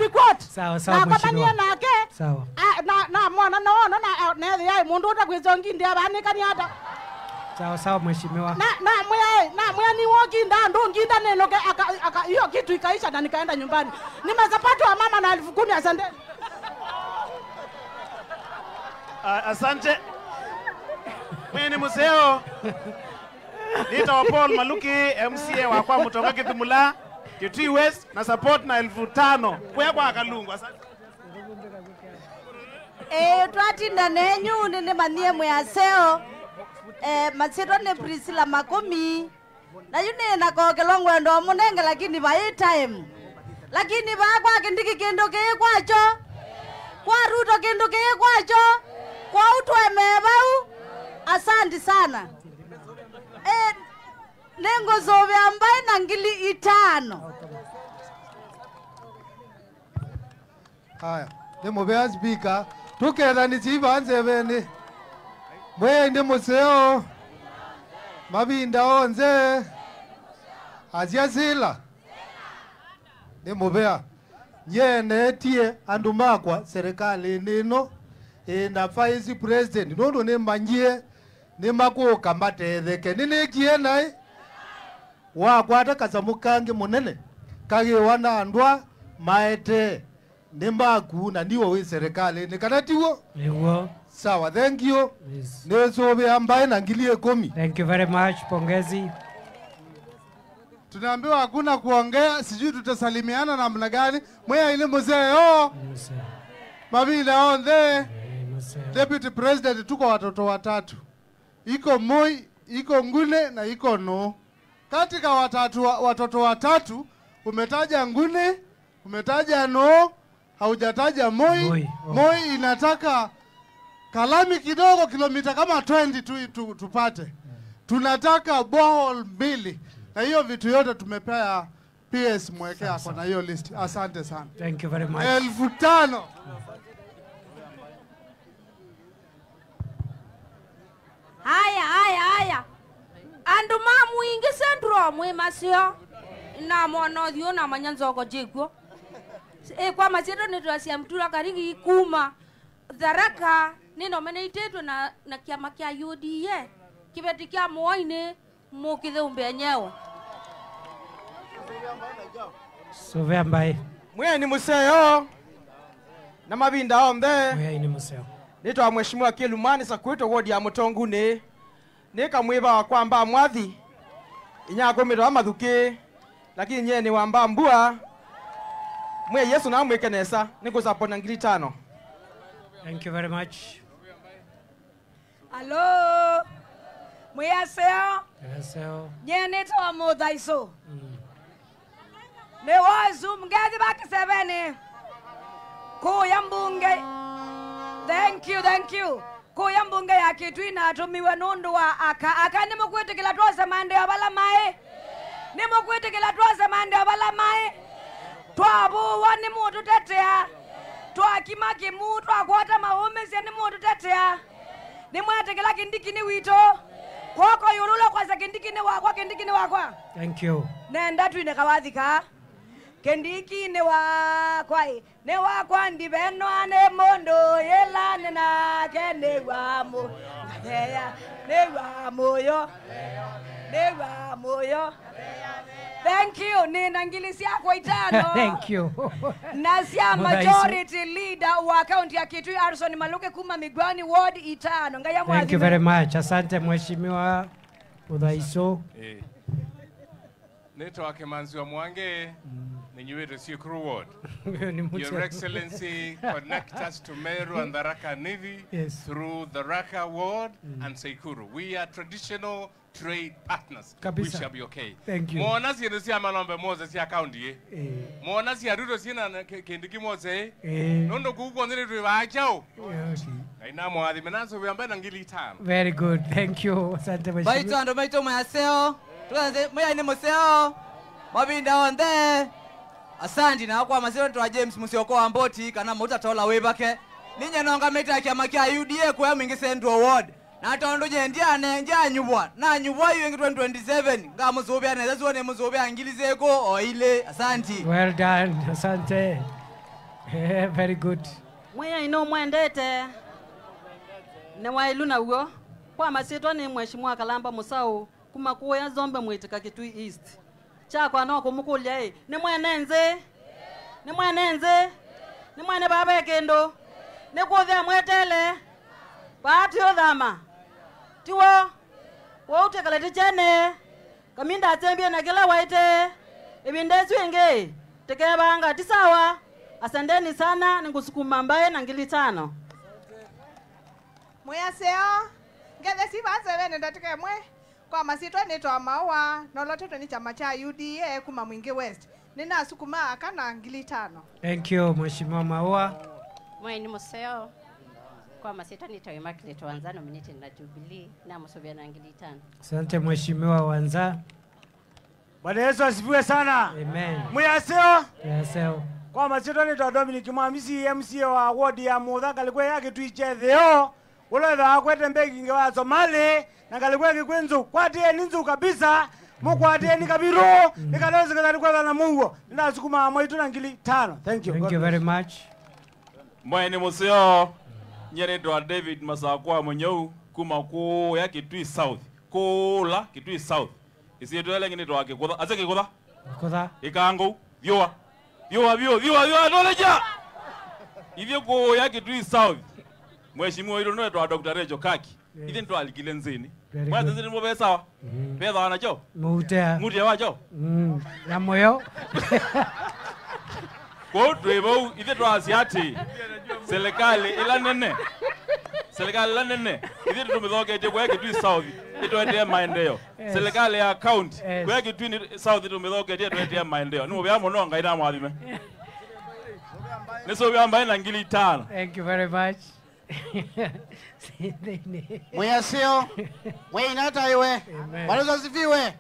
quote. Sawa sawa mheshimiwa. Na nake. Sawa. Na mwana naona na na yai mundu utakwizongi ndi abanikani hata. Sawa sawa mheshimiwa. Na mwe ni woki nda ndo nginda neno aka hiyo kitu ikaisha na nikaenda nyumbani. Nimezapata wa mama na 10,000 asante. Asante. Mimi ni museo. Nita wa Paul Maluki MCA wa kwa Mutonga Kithimula Kitui West na support na 5,000 kwa kwa Kalungu. Asante. Twatinda nenyu nene manie mwaseo. Masiro ne Priscilla Makomi. Na yune na kokelwa ngwendo munenge lakini by time. Lakini ba kwa kindiki kindu ki kwacho. Kwa Ruto kindu ki kwacho. Kwa utwe mebau. Asante sana. Nengo zobe ambaye na 5,000. Haya, ndimubea speaker tuketha ni chibanze bene. Mwende museo mabinda onze aziazila ndimubea nyenetie andu makwa serikali nino na vice president nundu nimanyie nimakuka matetheke ninikie nai wakwata kasamukangi munene kagiwa na andwa maete nimbaku na niwo wi serikali nikana tiwo niwo. Sawa, thank you. Yes. Nesobe ambaye na 10,000. Thank you very much, pongezi. Tunaambiwa hakuna kuongea, sijui tutasalimiana namna gani. Mwea ile mzee yo. Mabila on there. Deputy President, tuko watoto watatu. Iko Moi, iko Ngune na iko No. Katika watoto watatu umetaja Ngune, umetaja No, haujataja Moi. Moi, oh. Moi inataka kalami kidogo kilomita kama 20 tupate. Tunataka borehole 2. Na hiyo vitu yote tumepea PS mwekea kwa na hiyo list. Asante sana. Thank you very much. 5,000. Haya haya haya. Andu ma mwingi sendro mwe masio. Na mwono thio na manyanzoko jiguo. Kwa masiro ni twasia mtura karigi kuma Tharaka ni nominated na kiama kia UDA. Kibeti kia Moi mukithe umbe enyewe. Sovea mbae. Mwe ni museo na mabinda ombe. Mwe ni museo. Nitwa Mheshimiwa Kilumani Sakwito wodi ya Mutonguni. Nika mwiba wa kwamba mwathi inyako mito amathuki lakini nye ni wamba mbua. Mwe Yesu na mweke nesa nikusupport na 5,000. Thank you very much. Hello. Mwaseo. Mwaseo. Nye nitwa Muthaiso. Ne wazu mgathi bakisebene. Kuya mbunge. Thank you, thank you. Kuya mbunge ya Kitui na atumiwe nundu wa aka. Aka ni mukwitikila twose mande abala mae. Ni mukwitikila twose mande abala mae. Twabuwa ni mutu tetea. Twakima kimu twakwata maumisi ni mutu tetea. Ni mwetikila kindiki ni wito. Kwoko yulula kwa kendiki wakwa kendiki wakwa. Thank you. Nenda twine kawathika. Kendiki ne wakwa ne wakwa ndibenwa ne mondo yelane na kene wa mo. Ne wa moyo. Ne wa moyo. Thank you. Nina ngilisi yako itano. Thank you. Nasia majority leader wa county ya Kitui Harrison Maluke kuma Migwani ward itano. Ngaya Thank you very much. Asante Mheshimiwa Mudhaiso. Neto wake manzi wa Mwange ni Sikuru ward. Your Excellency, connect us to Meru and Tharaka Nithi, yes, through Tharaka ward and Sekuru. We are traditional trade partners. Kabisa. We shall be okay. Thank you. Mwona si nisi ya malombe Moses ya county. Mwona si ya Ruto si na kendiki Moses. Nondo kuku nzini tuwa chao. Ina mwadhi menaso wiyambe na ngili 5. Very good. Thank you. Asante mheshimiwa. Baito ando maito mwaseo. Tuanze mwa ni museo. Mabinda onde. Asante na kwa maseo twa James Musioko Amboti kana mutatola webake. Ninye nonga meta kyama kya UDA kwa mwingi Central Ward. Na tondo je ndiane njanyubwa na nyubwa iyo 2027 nga muzobya na zazione muzobya ngilizeko oile. Asante. Well done. Asante. Very good. Mweya ino mwendete ne wailuna ugo kwa masitwa ni mheshimiwa Kalamba Musau kuma kuya Zombe mwitika Kitui East chakwa no kumukulya ne mwenenze ne mwenenze ne mwene baba kendo ne kuthya mwetele baati yothama tiwo wautekale tichene kaminda atembie na kila waite ibindezu inge tekebanga tisawa. Asanteni sana ningusukuma mbaye na ngili 5. Mweyaseo ngethe sibanze wene ndatike mwe kwa masitwa nitwa maua nolototo ni chama cha UDA kuma Mwingi West nina sukuma akana ngili 5. Thank you Mheshimiwa Maua. Mwe ni museo kwa masitwa nitwa Immaculate Wanza nominated na Jubilee na musobia na ngili 5. Asante Mheshimiwa Wanza. Bwana Yesu asifiwe sana. Amen. Mweyaseo. Mweyaseo. Kwa masitwa nitwa Dominic Mwamisi MCA wa ward ya Mutha kalikwe yake tuichetheo uloetha akwete mbegi ngewa Somali na kalikwe kikwenzu kwatie ninzu kabisa mukwatie ni kabiru nikalezi kwa na Mungu ninasukuma mwaitu na ngili 5. Thank you. Thank you very much. Mwaene museo nyeredwa David Masakwa Munyou kuma ku ya Kitui South kula Kitui South isietwele ngini twake kutha ase kikutha kutha ikangu vyua vyua vyua vyua vyua noleja ivyo ku ya Kitui South Mheshimiwa ilo no twa Dr. Rejo Kaki ithini twalikile nzini mwa nzini mo besawa betha na cho mutea mutea wacho na moyo ko twebo ithe twasiati serikali ila nene serikali ila nene ithe tumithoketie kwa Kitui South itwetie maendeleo serikali ya county kwa Kitui South tumithoketie twetie maendeleo ni mubea muno ngai na mwathime niso mbaye na ngili 5. Thank you very much. Mweyaseo mweinata iwe Bwana asifiwe.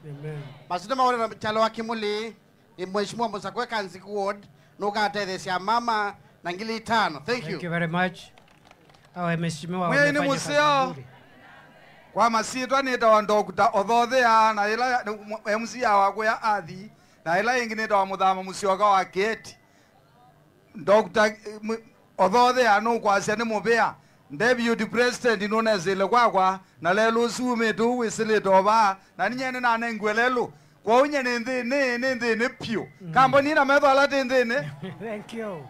Masito maore chalo wa Kimuli ni Mheshimiwa Musakwe Kanziku ward nukatethesia mama na ngili 5. Thank you. Thank you very much. Awe mheshimiwa wamefanya kazi nzuri. Kwa masitwa nitawa Dr. Othothea na ila MC wakwa ya athi na ila ingi nitawa Muthama Musyoka wa Keti. Dr. Othothea no kwasia ni mubea Deputy President inonezile kwakwa na lelo sume tu wisile toba na ninyene na nengwelelo kwa unye ni nthi pio kambo nina metho ala ti nthi ni. Thank you.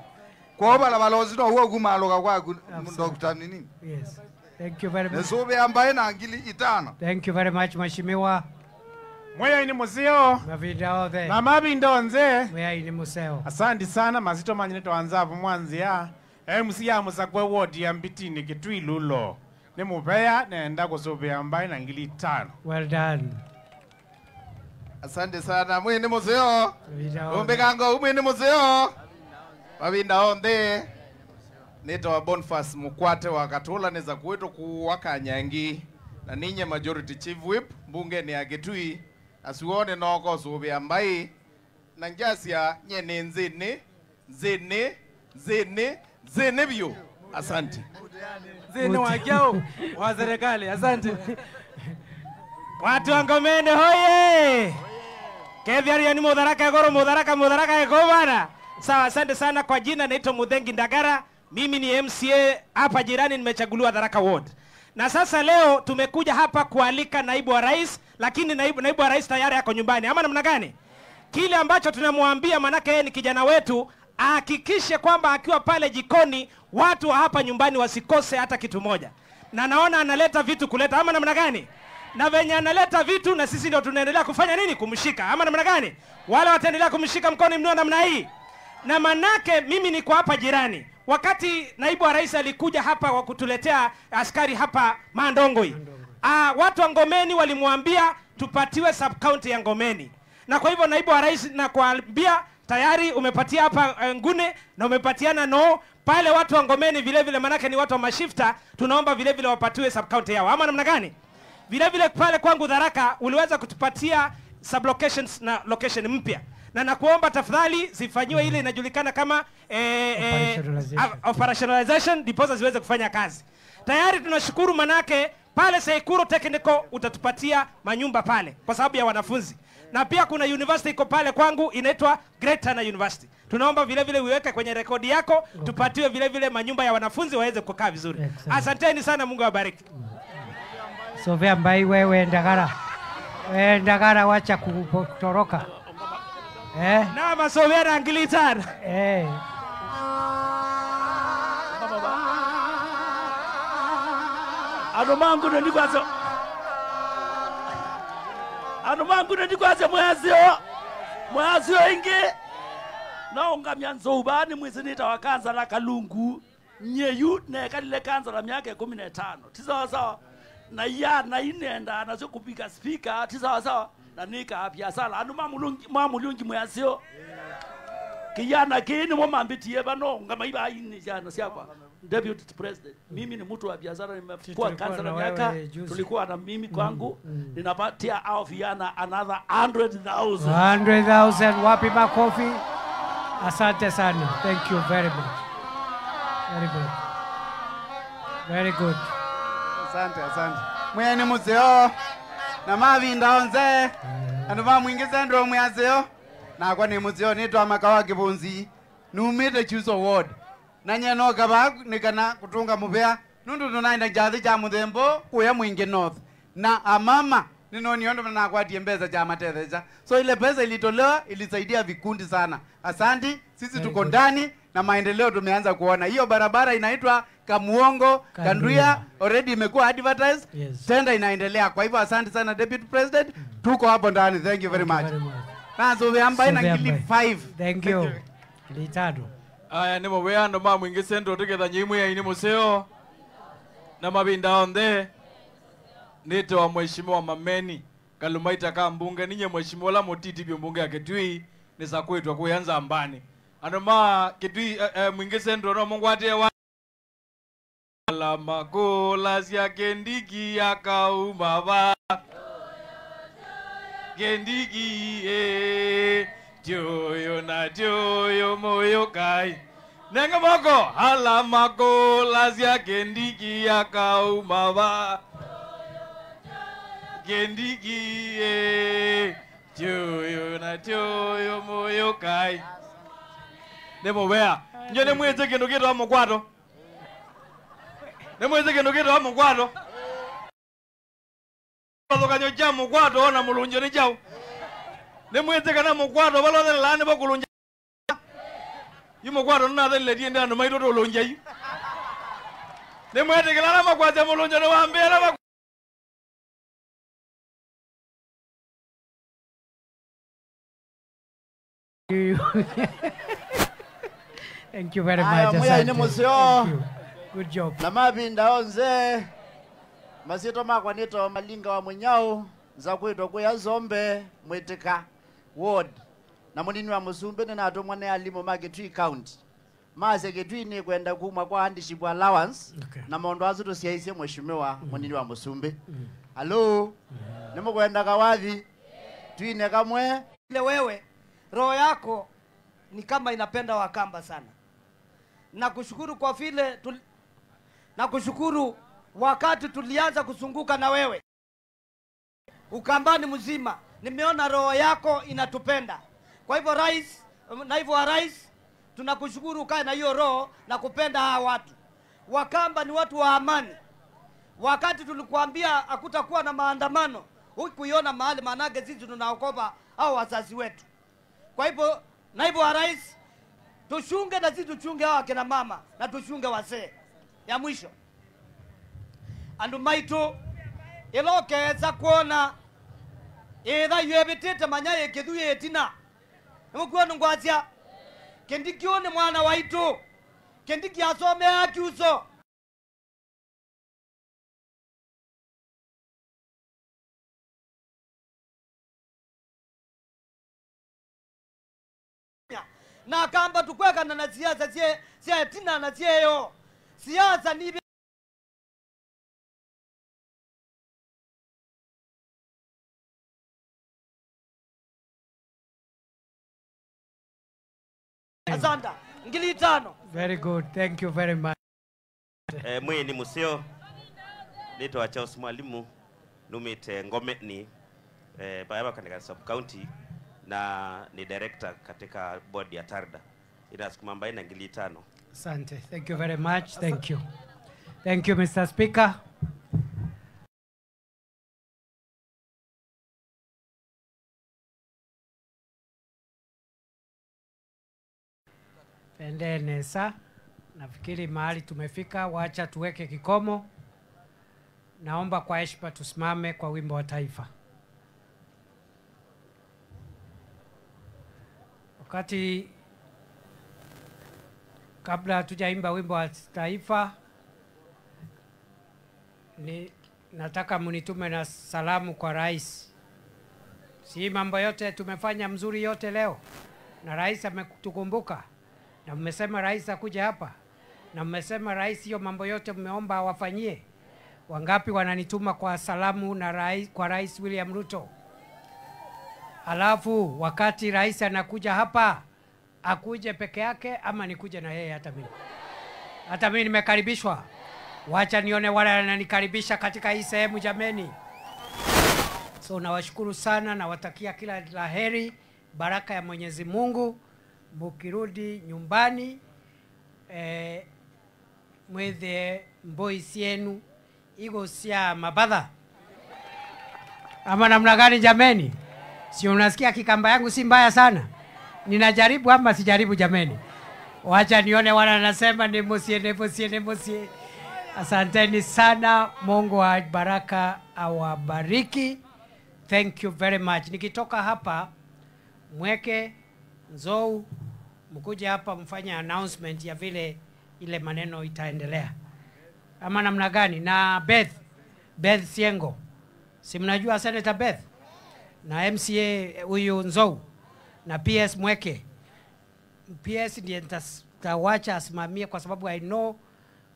Kwa bala balozi no wo kumaloka kwaku Dr. nini. Yes. Thank you very much. Nesube ambaye na ngili 5. Thank you very much Mheshimiwa. Mweya ni museo. Mavinda othe. Na mabinda onze. Mweya ni museo. Asante sana mazito manyine toanza mwanzia. MC ya Musakwe ward ya Mbitini Kitui Lulo. Ni mubea naenda kusubia mbaye na ngili 5. Well done. Asante sana. Mwe ni museo. Umbekango mwe ni museo. Mabinda onde. Nito Boniface Mukwate wa Katula neza kwetu kuwaka nyangi na ninye majority chief whip mbunge ni Kitui asuone noko subia mbai na njasia nye ni nzini nzini nzini nzini byu. Asante. Nzini wa kyao wa serikali. Asante. Watu wa Ngomeni hoye! Kethiaria ni Mutharaka goro Mutharaka Mutharaka ego bana. Sawa, asante sana kwa jina naitwa Muthengi Ndagara. Mimi ni MCA hapa jirani, nimechaguliwa Tharaka Ward. Na sasa leo tumekuja hapa kualika naibu wa rais, lakini naibu wa rais tayari ako nyumbani. Ama namna gani? Kile ambacho tunamwambia, manake yeye ni kijana wetu, ahakikishe kwamba akiwa pale jikoni watu wa hapa nyumbani wasikose hata kitu moja. Na naona analeta vitu kuleta, ama namna gani? Na venye analeta vitu na sisi ndio tunaendelea kufanya nini? Kumshika. Ama namna gani? Wale wataendelea kumshika mkono mnua namna hii. Na manake mimi niko hapa jirani. Wakati naibu wa rais alikuja hapa wa kutuletea askari hapa Mandongoi, watu wa Ngomeni walimwambia tupatiwe sub county ya Ngomeni. Na kwa hivyo naibu wa rais nakuambia tayari umepatia hapa Ngune na umepatiana no pale watu wa Ngomeni vile vile, manake ni watu wa mashifta, tunaomba vile vile wapatiwe sub county yao. Ama namna gani? Vile vile pale kwangu Tharaka uliweza kutupatia sub locations na location mpya. Na nakuomba tafadhali zifanyiwe ile inajulikana kama operationalization, ndiposa ziweze kufanya kazi. Tayari tunashukuru manake pale Seikuro Technical utatupatia manyumba pale kwa sababu ya wanafunzi. Na pia kuna university iko pale kwangu inaitwa Great Tana University. Tunaomba vile vile uiweke kwenye rekodi yako, tupatiwe vile vile manyumba ya wanafunzi waweze kukaa vizuri. Asanteni sana, Mungu awabariki. Sovea mbai wewe Ndagara. Wewe Ndagara wacha kutoroka. Na masovera angilitana. Ano mangu ndikwazo. Ano mangu ndikwazo mwazio. Mwazio ingi. Naonga myanzo ubani mwizinita wa kanza la Kalungu. Nyeyu nekalile kanza la miaka 15. Tisawa sawa. Na ya na inenda na sio kupika speaker tisawa sawa. Na nika biashara anu mamulungi mwazio. Kijana kini mwambitie bano ngamaiba ini jana siapa. Deputy President, mimi ni mtu wa biashara, nimekuwa kanza na miaka, tulikuwa na mimi kwangu, ninapatia hao vijana another 100,000. 100,000, wapi makofi? Asante sana. Thank you very much. Very good. Very good. Asante, asante. Mwene muzeo na mavinda onze andu bamwingize ndo mwazeo na kwa ni muzeo nitwa makawa kibunzi numite chuso ward. Nanya no kaba nikana kutunga mubea nundu tunaenda jathi cha muthembo kuya Mwingi North na amama nino niondo na kwa tiembeza cha matetheja. So ile pesa ilitolewa ilisaidia vikundi sana. Asanti, sisi tuko ndani na maendeleo tumeanza kuona. Hiyo barabara inaitwa Kamuongo Kanduya already imekuwa advertised. Yes. Tenda inaendelea. Kwa hivyo asante sana Deputy President, tuko hapo ndani. Thank you very much. Na so ambaye na kili 5. Thank you. Kili 5. Aya ni mwe ando ma Mwingi Central together nyimwe ya ini museo na mabinda onde nito wa mheshimiwa Mameni Kalumaita ka mbunge ninye mheshimiwa la motiti bi mbunge ya Kitui ni za kwetu kuanza ambani ando ma Kitui Mwingi Central no Mungu atie wa la makola sia kendiki akauma ba kendiki joyo na joyo moyo kai nenga moko hala makola sia kendiki akauma ba kendiki joyo na joyo moyo kai nemo wea nyone mweze kindu kitwa mukwato nemweze kindu kitwa mukwato bathukanyo cha mukwato ona mulunjo ni chau nemweze kana mukwato balothelelani bokulunja yu mukwato natheleletie ndi andu maitu tulunja yu nemwetikilana makwatya mulunjo ni wambira. Thank you very much. Mwaya museo. Thank you. Good job. Na mabinda onze masito makwa nito malinga wa munyau za kwitwa kuya Zombe Mwitika ward na munini wa Musumbe na atomwa ne alimo ma Kitui County mase Kitui ni kwenda kumwa kwa handship allowance. Okay. Na maondo azu tusiaise mheshimiwa munini wa Musumbe. Hello. Nimukwenda kawathi twine kamwe ile wewe roho yako ni kama inapenda Wakamba sana. Na kushukuru kwa vile na kushukuru wakati tulianza kuzunguka na wewe. Ukambani mzima nimeona roho yako inatupenda. Kwa hivyo rais, naibu wa rais, tunakushukuru ukae na hiyo roho na kupenda hawa watu. Wakamba ni watu wa amani. Wakati tulikuambia hakutakuwa na maandamano, hukuiona mahali, maanake sisi tunaogopa hao wazazi wetu. Kwa hivyo naibu wa rais, tuchunge na sisi tuchunge hawa kina mama na tuchunge wazee. Ya mwisho, andu maitu ilokeza kuona itha yebitite manya ikithu yetina nimukuona ngwacia Kindiki ni mwana waitu. Kindiki asomea kiuso. Na kamba tukwekana na siasa sia tina na sieyo. Siasa ni Asante. Ngili 5. Very good. Thank you very much. Mwe ni museo. Nito Charles Mwalimu numite Ngome ni Bayaba katika sub county na ni director katika board ya Tarda. Inasukuma mbaye na ngili 5. Asante. Thank you very much. Thank you. Thank you, Mr. Speaker. Pendene sa, nafikiri mahali tumefika, wacha tuweke kikomo. Naomba kwa heshima tusimame kwa wimbo wa taifa. Wakati kabla hatujaimba wimbo wa taifa, ni nataka munitume na salamu kwa rais. Si mambo yote tumefanya mzuri yote leo, na rais ametukumbuka. Na mmesema rais akuja hapa. Na mmesema rais hiyo mambo yote mmeomba awafanyie. Wangapi wananituma kwa salamu na rais, kwa Rais William Ruto? Alafu wakati rais anakuja hapa, akuje peke yake ama nikuje na yeye? Hata mimi. Hata mimi nimekaribishwa. Wacha nione wale wananikaribisha katika hii sehemu jameni. So nawashukuru sana, nawatakia kila laheri, baraka ya Mwenyezi Mungu. Mukirudi nyumbani, mwethe mboisi yenu igo sia mabadha ama namna gani jameni? Si unasikia kikamba yangu si mbaya sana? Ninajaribu ama sijaribu jameni? Wacha nione wana nasema ni musie, ni musie, ni musie. Asanteni sana, Mungu wa baraka awabariki. Thank you very much. Nikitoka hapa mweke Nzou mkuje hapa mfanye announcement ya vile ile maneno itaendelea ama namna gani. Na Beth Siengo, si mnajua Senator Beth, na MCA huyu Nzou na PS Mweke. PS ndiye nitawacha asimamie kwa sababu I know,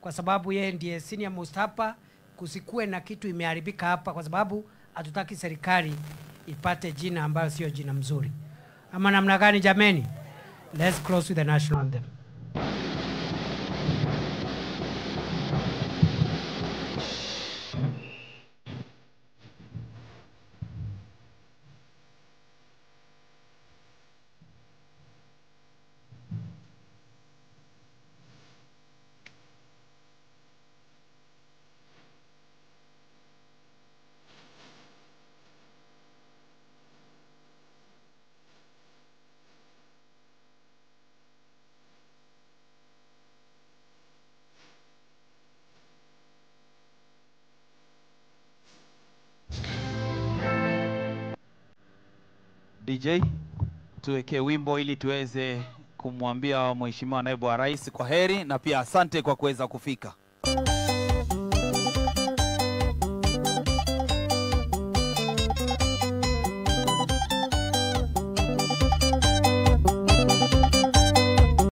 kwa sababu yeye ndiye senior most hapa. Kusikue na kitu imeharibika hapa, kwa sababu hatutaki serikali ipate jina ambayo sio jina mzuri. Ama namna gani jameni? Let's close with the national anthem. DJ, tuweke wimbo ili tuweze kumwambia Mheshimiwa Naibu wa Rais kwa heri na pia asante kwa kuweza kufika.